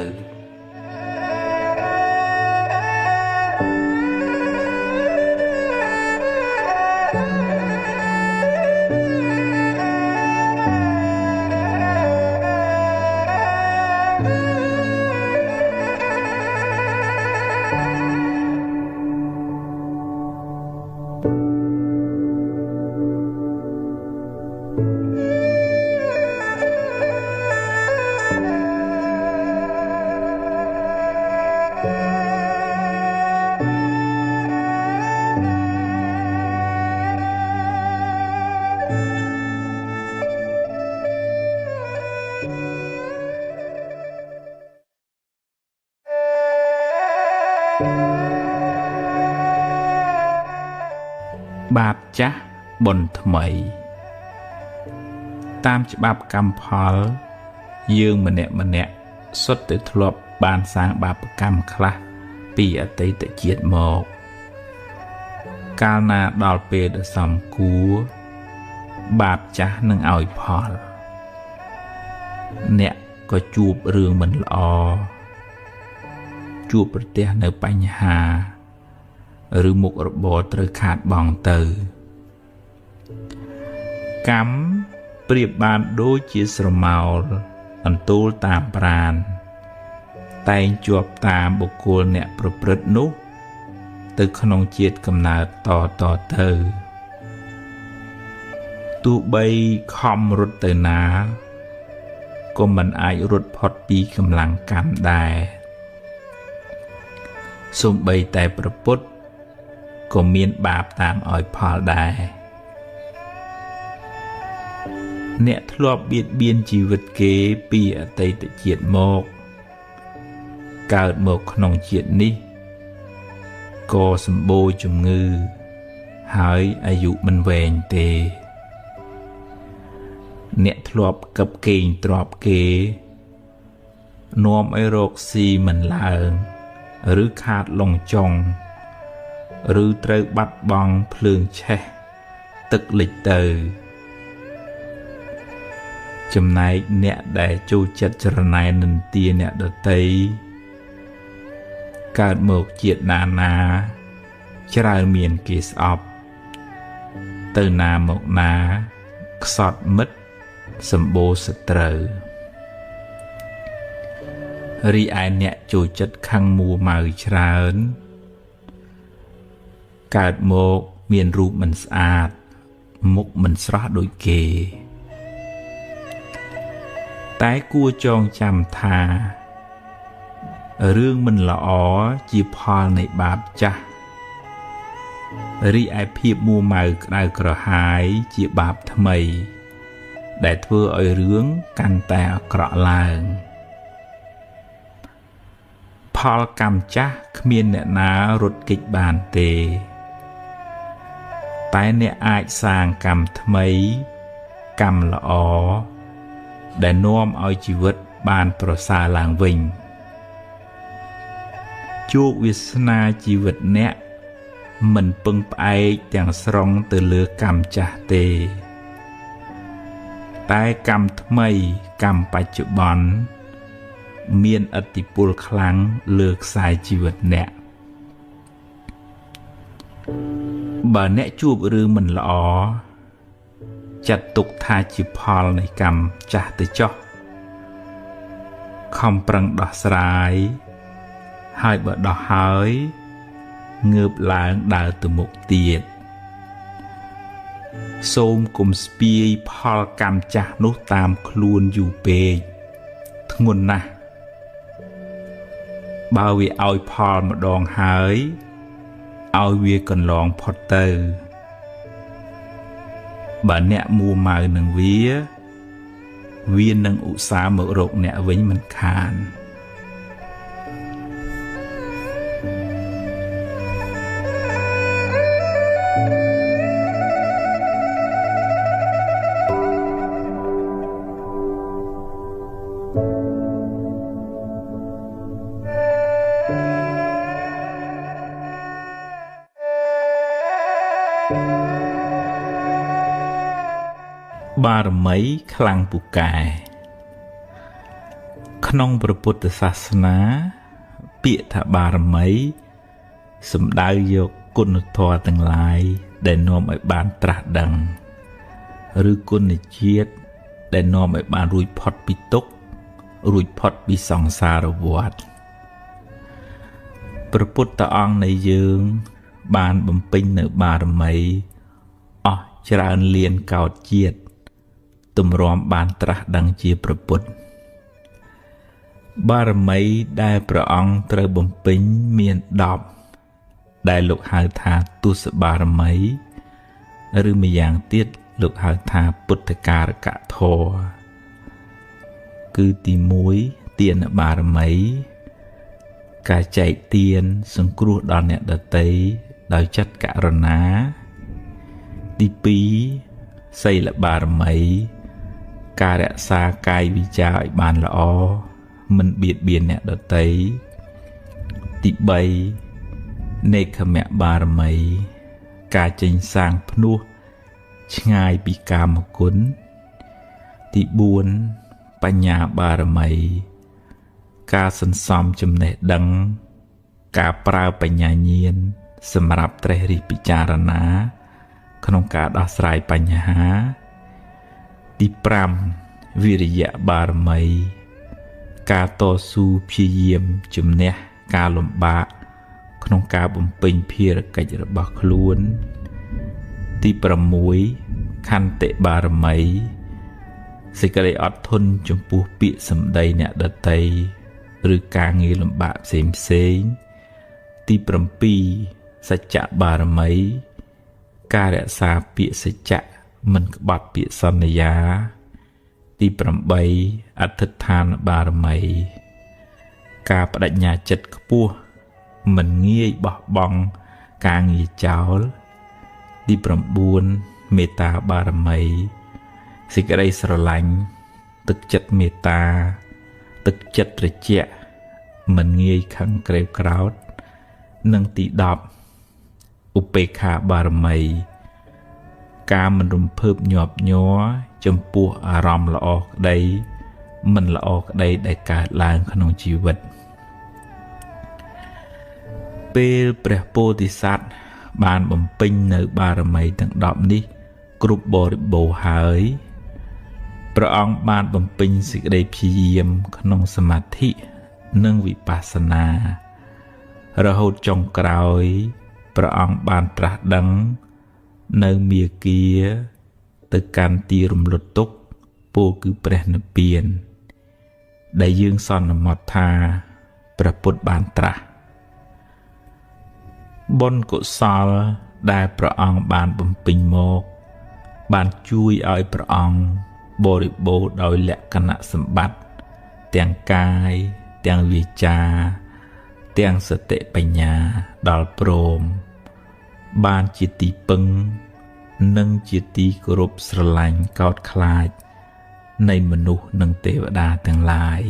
បាបចាស់បុណ្យថ្មីតាមច្បាប់កម្មផលយើងម្នាក់ម្នាក់សុទ្ធតែធ្លាប់បានសាងបាបកម្មខ្លះពីអតីតជាតិមកកាលណាដល់ពេលដ៏សមគួរបាបចាស់នឹងឲ្យផលអ្នកក៏ជួបរឿងមិនល្អជួបប្រទះនៅបញ្ហាឬមុខរបរត្រូវខាតបង់ទៅកម្មប្រៀបបានដូចជាស្រមោលអន្ទូលតាមប្រាណតែងជាប់តាមបុគ្គលអ្នកប្រព្រឹត្តនោះទៅក្នុងជាតិកំណើតតតទៅទោះបីខំរត់ទៅណាក៏មិនអាចរត់ផុតពីកម្លាំងកម្មដែរសូម្បីតែព្រះពុទ្ធក៏មានបាបតាមឲ្យផលដែរ អ្នកធ្លាប់បៀតបៀនជីវិតគេពីអតីតជាតិមកកើតមកក្នុងជាតិនេះក៏សម្បូរជំងឺហើយអាយុមិនវែងទេអ្នកធ្លាប់កឹបកេងទ្របគេនាំឲ្យរកស៊ីមិនឡើងឬខាតលងចុងឬត្រូវបាត់បង់ភ្លើងឆេះទឹកលិចទៅចំណែកអ្នកដែលចូលចិត្តច្រណែននិន្ទាអ្នកដទៃកើតមកជាតិណាណាច្រើនមានគេស្អប់ទៅណាមកណាខ្សត់មិត្តសម្បូរសត្រូវរីឯអ្នកចូលចិត្តខឹងមួម៉ៅច្រើនកើតមកមានរូបមិនស្អាតមុខមិនស្រស់ដូចគេតែគួរចងចាំថារឿងមិនល្អជាផលនៃបាបចាស់រីឯភាពមួម៉ៅក្តៅក្រហាយជាបាបថ្មីដែលធ្វើឲ្យរឿងកាន់តែអាក្រក់ឡើងផលកម្មចាស់គ្មានអ្នកណារត់គេចបានទេតែអ្នកអាចសាងកម្មថ្មីកម្មល្អដែលនាំឲ្យជីវិតបានប្រសើរឡើងវិញជោគវាសនាជីវិតអ្នកមិនពឹងផ្អែកទាំងស្រុងទៅលើកម្មចាស់ទេតែកម្មថ្មីកម្មបច្ចុប្បន្នមានឥទ្ធិពលខ្លាំងលើខ្សែជីវិតអ្នកបើអ្នកជួបរឿងមិនល្អចាត់ទុកថាជាផលនៃកម្មចាស់ទៅចុះខំប្រឹងដោះស្រាយហើយបើដោះហើយងើបឡើងដើរទៅមុខទៀតសូមគុំស្ពាយផលកម្មចាស់នោះតាមខ្លួនយូរពេកធ្ងន់ណាស់បើវាឲ្យផលម្ដងហើយឲ្យវាកន្លងផុតទៅបើអ្នកមួម៉ៅនឹងវាវានឹងឧស្សាហ៍មករកអ្នកវិញមិនខានបារមីខ្លាំងពូកែក្នុងព្រះពុទ្ធសាសនាពាក្យថាបារមីសំដៅយកគុណធម៌ទាំងឡាយដែលនាំឲ្យបានត្រាស់ដឹងឬគុណជាតិដែលនាំឲ្យបានរួចផុតពីទុក្ខរួចផុតពីសង្សារវដ្តព្រះពុទ្ធអង្គនៃយើងបានបំពេញនៅបារមីអស់ច្រើនលានកោតជាតិទម្រាំបានត្រាស់ដឹងជាព្រះពុទ្ធបារមីដែលព្រះអង្គត្រូវបំពេញមាន10ដែលលោកហៅថាទសបារមីឬម្យ៉ាងទៀតលោកហៅថាពុទ្ធការកធម៌គឺទី1ទានបារមីការចែកទានសង្គ្រោះដល់អ្នកដទៃដោយចិត្តករុណាទី2សីលបារមីការរក្សាកាយវិចារឲ្យបានល្អមិនបៀតបៀនអ្នកដទៃទី3នេខមបារមីការចេញសាងភ្នោះឆ្ងាយពីកាមគុណទី4បញ្ញាបារមីការសន្សំចំណេះដឹងការប្រើបញ្ញាញាណសម្រាប់ត្រេះរិះពិចារណាក្នុងការដោះស្រាយបញ្ហាទី5វិរិយបារមីការតស៊ូព្យាយាមជំនះការលំបាកក្នុងការបំពេញភារកិច្ចរបស់ខ្លួនទី6ខន្តិបារមីសេចក្តីអត់ធន់ចំពោះពាក្យសម្ដីអ្នកដទៃឬការងារលំបាកផ្សេងផ្សេងទី7សច្ចបារមីការរក្សាពាក្យសច្ចៈមិនក្បត់ពាក្យសន្យា ទី8អធិដ្ឋានបារមីការបដិញ្ញាចិត្តខ្ពស់មិនងាយបោះបង់ការងារចោលទី9មេត្តាបារមីសេចក្តីស្រឡាញ់ទឹកចិត្តមេត្តាទឹកចិត្តត្រជាក់មិនងាយខឹងក្រេវក្រោធនិងទី10ឧបេក្ខាបារមីការមិនរំភើបញាប់ញ័រចំពោះអារម្មណ៍ល្អក្តីមិនល្អក្តីដែលកើតឡើងក្នុងជីវិតពេលព្រះពោធិសត្វបានបំពេញនៅបារមីទាំង10នេះគ្រប់បរិបូរណ៍ហើយព្រះអង្គបានបំពេញសេចក្តីព្យាយាមក្នុងសមាធិនិងវិបស្សនារហូតចុងក្រោយព្រះអង្គបានត្រាស់ដឹងនៅមាគាទៅកាន់ទីរំលត់ទុក្ខពោលគឺព្រះនិព្វានដែលយើងសន្មតថាព្រះពុទ្ធបានត្រាស់បុណ្យកុសលដែលព្រះអង្គបានបំពេញមកបានជួយឲ្យព្រះអង្គបរិបូរណ៍ដោយលក្ខណៈសម្បត្តិទាំងកាយទាំងវាចាទាំងសតិបញ្ញាដល់ព្រមបានជាទីពឹងនិងជាទីគោរពស្រឡាញ់កោតខ្លាចនៃមនុស្សនិងទេវតាទាំងឡាយ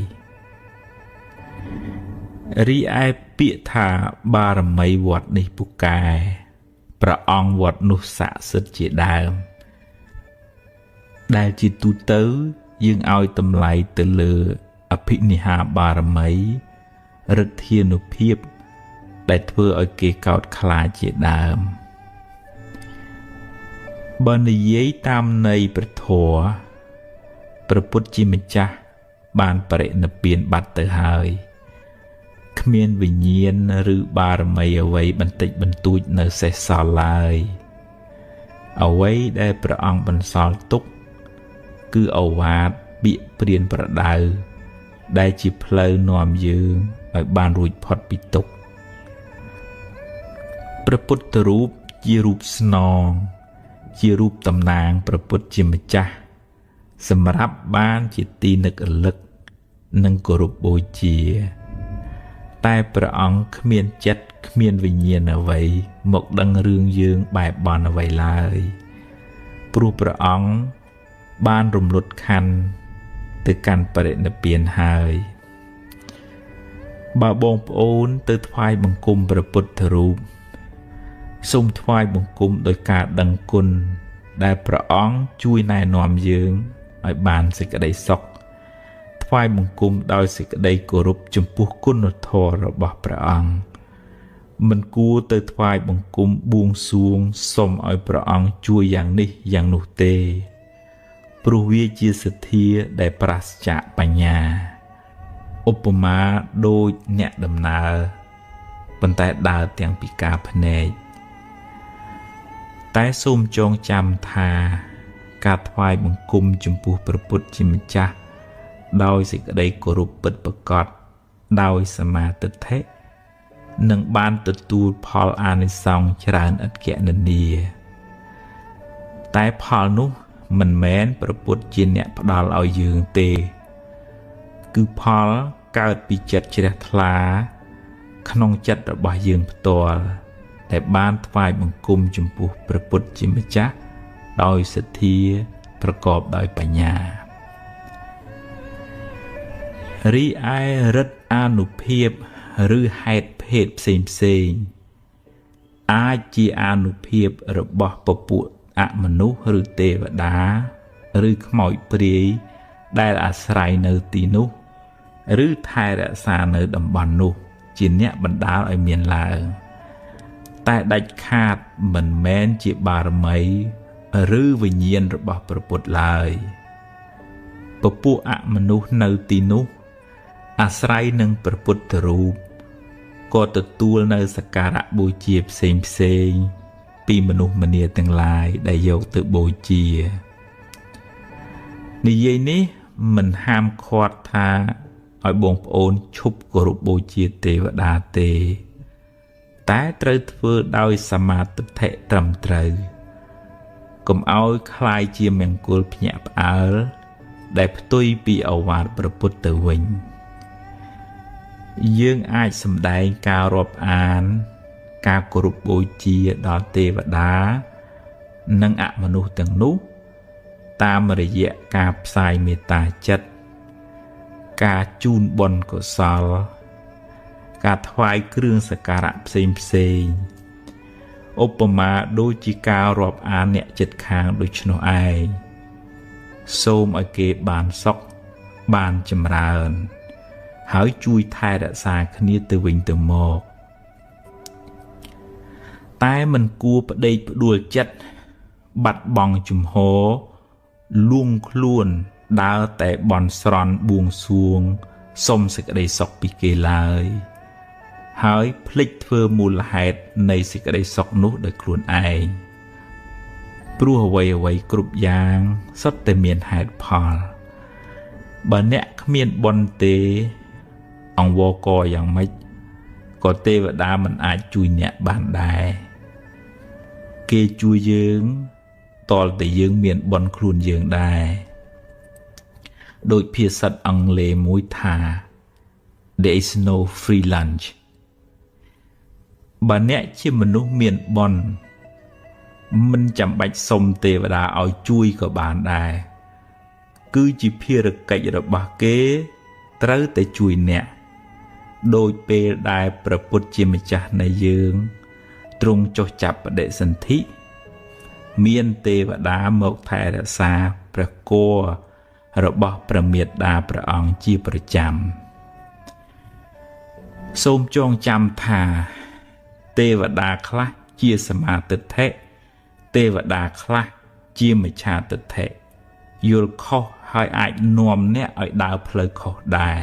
រីឯពាក្យថាបារមីវត្តនេះពូកែព្រះអង្គវត្តនោះស័ក្តិសិទ្ធិជាដើមដែលជាទូទៅយើងឲ្យតម្លៃទៅលើអភិនិហាបារមីឫទ្ធានុភាពដែលធ្វើឲ្យគេកោតខ្លាចជាដើមបើនិយាយតាមន័យព្រះធម៌ព្រះពុទ្ធជាម្ចាស់បានបរិនិព្វានបាត់ទៅហើយគ្មានវិញ្ញាណឬបារមីអ្វីបន្តិចបន្តួចនៅសេសសល់ឡើយអ្វីដែលព្រះអង្គបន្សល់ទុកគឺឱវាទពាក្យព្រានប្រដៅដែលជាផ្លូវនាំយើងឲ្យបានរួចផុតពីទុក្ខព្រះពុទ្ធរូបជារូបស្នងជារូបតំណាងព្រះពុទ្ធជាម្ចាស់សម្រាប់បានជាទីនឹករលឹកនិងគោរពបូជាតែព្រះអង្គគ្មានចិត្តគ្មានវិញ្ញាណអ្វីមកដឹងរឿងយើងបែបបន់អ្វីឡើយព្រោះព្រះអង្គបានរំលត់ខណ្ឌទៅកាន់បរិនិព្វានហើយបើបងប្អូនទៅថ្វាយបង្គំព្រះពុទ្ធរូបសូមថ្វាយបង្គំដោយការដឹងគុណដែលព្រះអង្គជួយណែនាំយើងឲ្យបានសេចក្តីសុខថ្វាយបង្គំដោយសេចក្តីគោរពចំពោះគុណធម៌របស់ព្រះអង្គមិនគួរទៅថ្វាយបង្គំបួងសួងសុំឲ្យព្រះអង្គជួយយ៉ាងនេះយ៉ាងនោះទេព្រោះវាជាសទ្ធាដែលប្រាសចាកបញ្ញាឧបមាដូចអ្នកដំណើរប៉ុន្តែដើរទាំងពិការភ្នែកតែសូមចងចាំថាការថ្វាយបង្គំចំពោះព្រះពុទ្ធជាម្ចាស់ដោយសេចក្តីគោរពពិតប្រាកដដោយសមាទិដ្ឋិនឹងបានទទួលផលអានិសង្សច្រើនឥតគណនាតែផលនោះមិនមែនព្រះពុទ្ធជាអ្នកផ្ដល់ឲ្យយើងទេគឺផលកើតពីចិត្តជ្រះថ្លាក្នុងចិត្តរបស់យើងផ្ទាល់ដែលបានថ្វាយបង្គំចំពោះព្រះពុទ្ធជាម្ចាស់ដោយសទ្ធាប្រកបដោយបញ្ញារីឯឫទ្ធិអានុភាពឬហេតុភេទផ្សេងផ្សេងអាចជាអានុភាពរបស់ពពួកអមនុស្សឬទេវតាឬខ្មោចព្រាយដែលអាស្រ័យនៅទីនោះឬថែរក្សានៅតំបន់នោះជាអ្នកបណ្ដាលឲ្យមានឡើងតែដាច់ខាតមិនមែនជាបារមីឬវិញ្ញាណរបស់ព្រះពុទ្ធឡើយពពួកអមនុស្សនៅទីនោះអាស្រ័យនឹងព្រះពុទ្ធរូបក៏ទទួលនៅសក្ការៈបូជាផ្សេងផ្សេងពីមនុស្សម្នាទាំងឡាយដែលយកទៅបូជានិយាយនេះមិនហាមឃាត់ថាឲ្យបងប្អូនឈប់គោរពបូជាទេវតាទេតែត្រូវធ្វើដោយសមាទិដ្ឋិត្រឹមត្រូវកុំឲ្យក្លាយជាមង្គលភ្ញាក់ផ្អើល ដែលផ្ទុយពីឱវាទព្រះពុទ្ធទៅវិញយើងអាចសម្ដែងការរាប់អានការគោរពបូជាដល់ទេវតានិងអមនុស្សទាំងនោះតាមរយៈការផ្សាយមេត្តាចិត្តការជូនបុណ្យកុសលការថ្វាយគ្រឿងសក្ការៈផ្សេងផ្សេងឧបមាដូចជាការរាប់អានអ្នកចិត្តខាងដូច្នោះឯងសូមឲ្យគេបានសុខបានចម្រើនហើយជួយថែរក្សាគ្នាទៅវិញទៅមកតែមិនគួរផ្ដេកផ្ដួលចិត្តបាត់បង់ជំហរលួងខ្លួនដើរតែបន់ស្រន់បួងសួងសុំសេចក្តីសុខពីគេឡើយហើយភ្លេចធ្វើមូលហេតុនៃសេចក្តីសុខនោះដោយខ្លួនឯងព្រោះអ្វីៗគ្រប់យ៉ាងសុទ្ធតែមានហេតុផលបើអ្នកគ្មានបុណ្យទេអង្វរកយ៉ាងម៉េចក៏ទេវតាមិនអាចជួយអ្នកបានដែរគេជួយយើងតលតែយើងមានបុណ្យខ្លួនយើងដែរដោយភាសាអង់គ្លេសមួយថា There is no free lunch បើអ្នកជាមនុស្សមានបុណ្យមិនចាំបាច់សុំទេវតាឲ្យជួយក៏បានដែរគឺជាភារកិច្ចរបស់គេត្រូវតែជួយអ្នកដោយពេលដែលព្រះពុទ្ធជាម្ចាស់នៃយើងទ្រង់ចុះចាប់បដិសន្ធិមានទេវតាមកថែរក្សាព្រះគោរបស់ព្រះមេត្តាព្រះអង្គជាប្រចាំសូមចងចាំថាទេវតាខ្លះជាសមាទិដ្ឋិទេវតាខ្លះជាមិច្ឆាទិដ្ឋិយល់ខុសហើយអាចនាំអ្នកឲ្យដើរផ្លូវខុសដែរ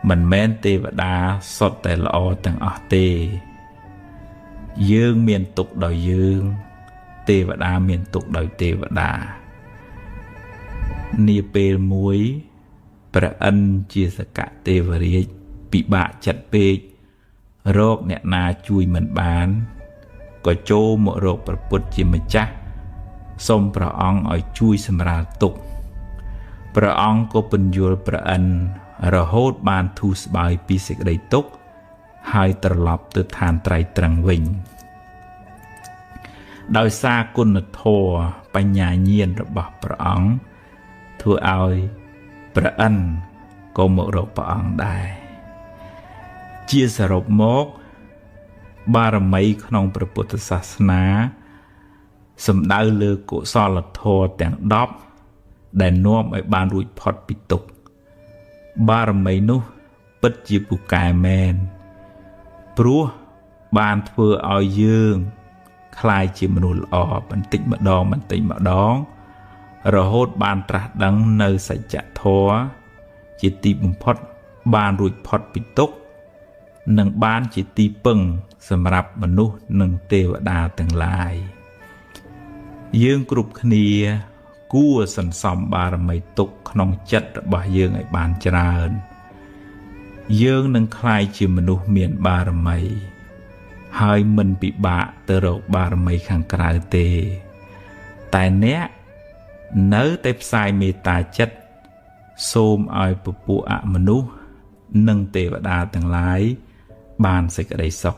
មិនមែនទេវតាសុទ្ធតែល្អទាំងអស់ទេយើងមានទុក្ខដោយយើងទេវតាមានទុក្ខដោយទេវតានាពេលមួយព្រះឥន្ទជាសកទេវរាជពិបាកចិត្តពេករកអ្នកណាជួយមិនបានក៏ចូលមករកព្រះពុទ្ធជាម្ចាស់សូមព្រះអង្គឲ្យជួយសម្រាលទុក្ខព្រះអង្គក៏ពន្យល់ព្រះឥន្ទរហូតបានធូរស្បើយពីសេចក្តីទុក្ខហើយត្រឡប់ទៅឋានត្រៃត្រឹងវិញដោយសារគុណធម៌បញ្ញាញាណរបស់ព្រះអង្គធ្វើឲ្យព្រះឥន្ទក៏មករកព្រះអង្គដែរជាសរុបមកបារមីក្នុងព្រះពុទ្ធសាសនាសំដៅលើកុសលធម៌ទាំង10ដែលនាំឲ្យបានរួចផុតពីទុក្ខបារមីនោះពិតជាពូកែមែនព្រោះបានធ្វើឲ្យយើងក្លាយជាមនុស្សល្អបន្តិចម្ដងបន្តិចម្ដងរហូតបានត្រាស់ដឹងនៅសច្ចធម៌ជាទីបំផុតបានរួចផុតពីទុក្ខនិងបានជាទីពឹងសម្រាប់មនុស្សនិងទេវតាទាំងឡាយយើងគ្រប់គ្នាគួរសន្សំបារមីទុក្ខក្នុងចិត្តរបស់យើងឲ្យបានច្រើនយើងនឹងក្លាយជាមនុស្សមានបារមីហើយមិនពិបាកទៅរកបារមីខាងក្រៅទេតែអ្នកនៅតែផ្សាយមេត្តាចិត្តសូមឲ្យពពួកអមនុស្សនិងទេវតាទាំងឡាយបានសេចក្តីសុខ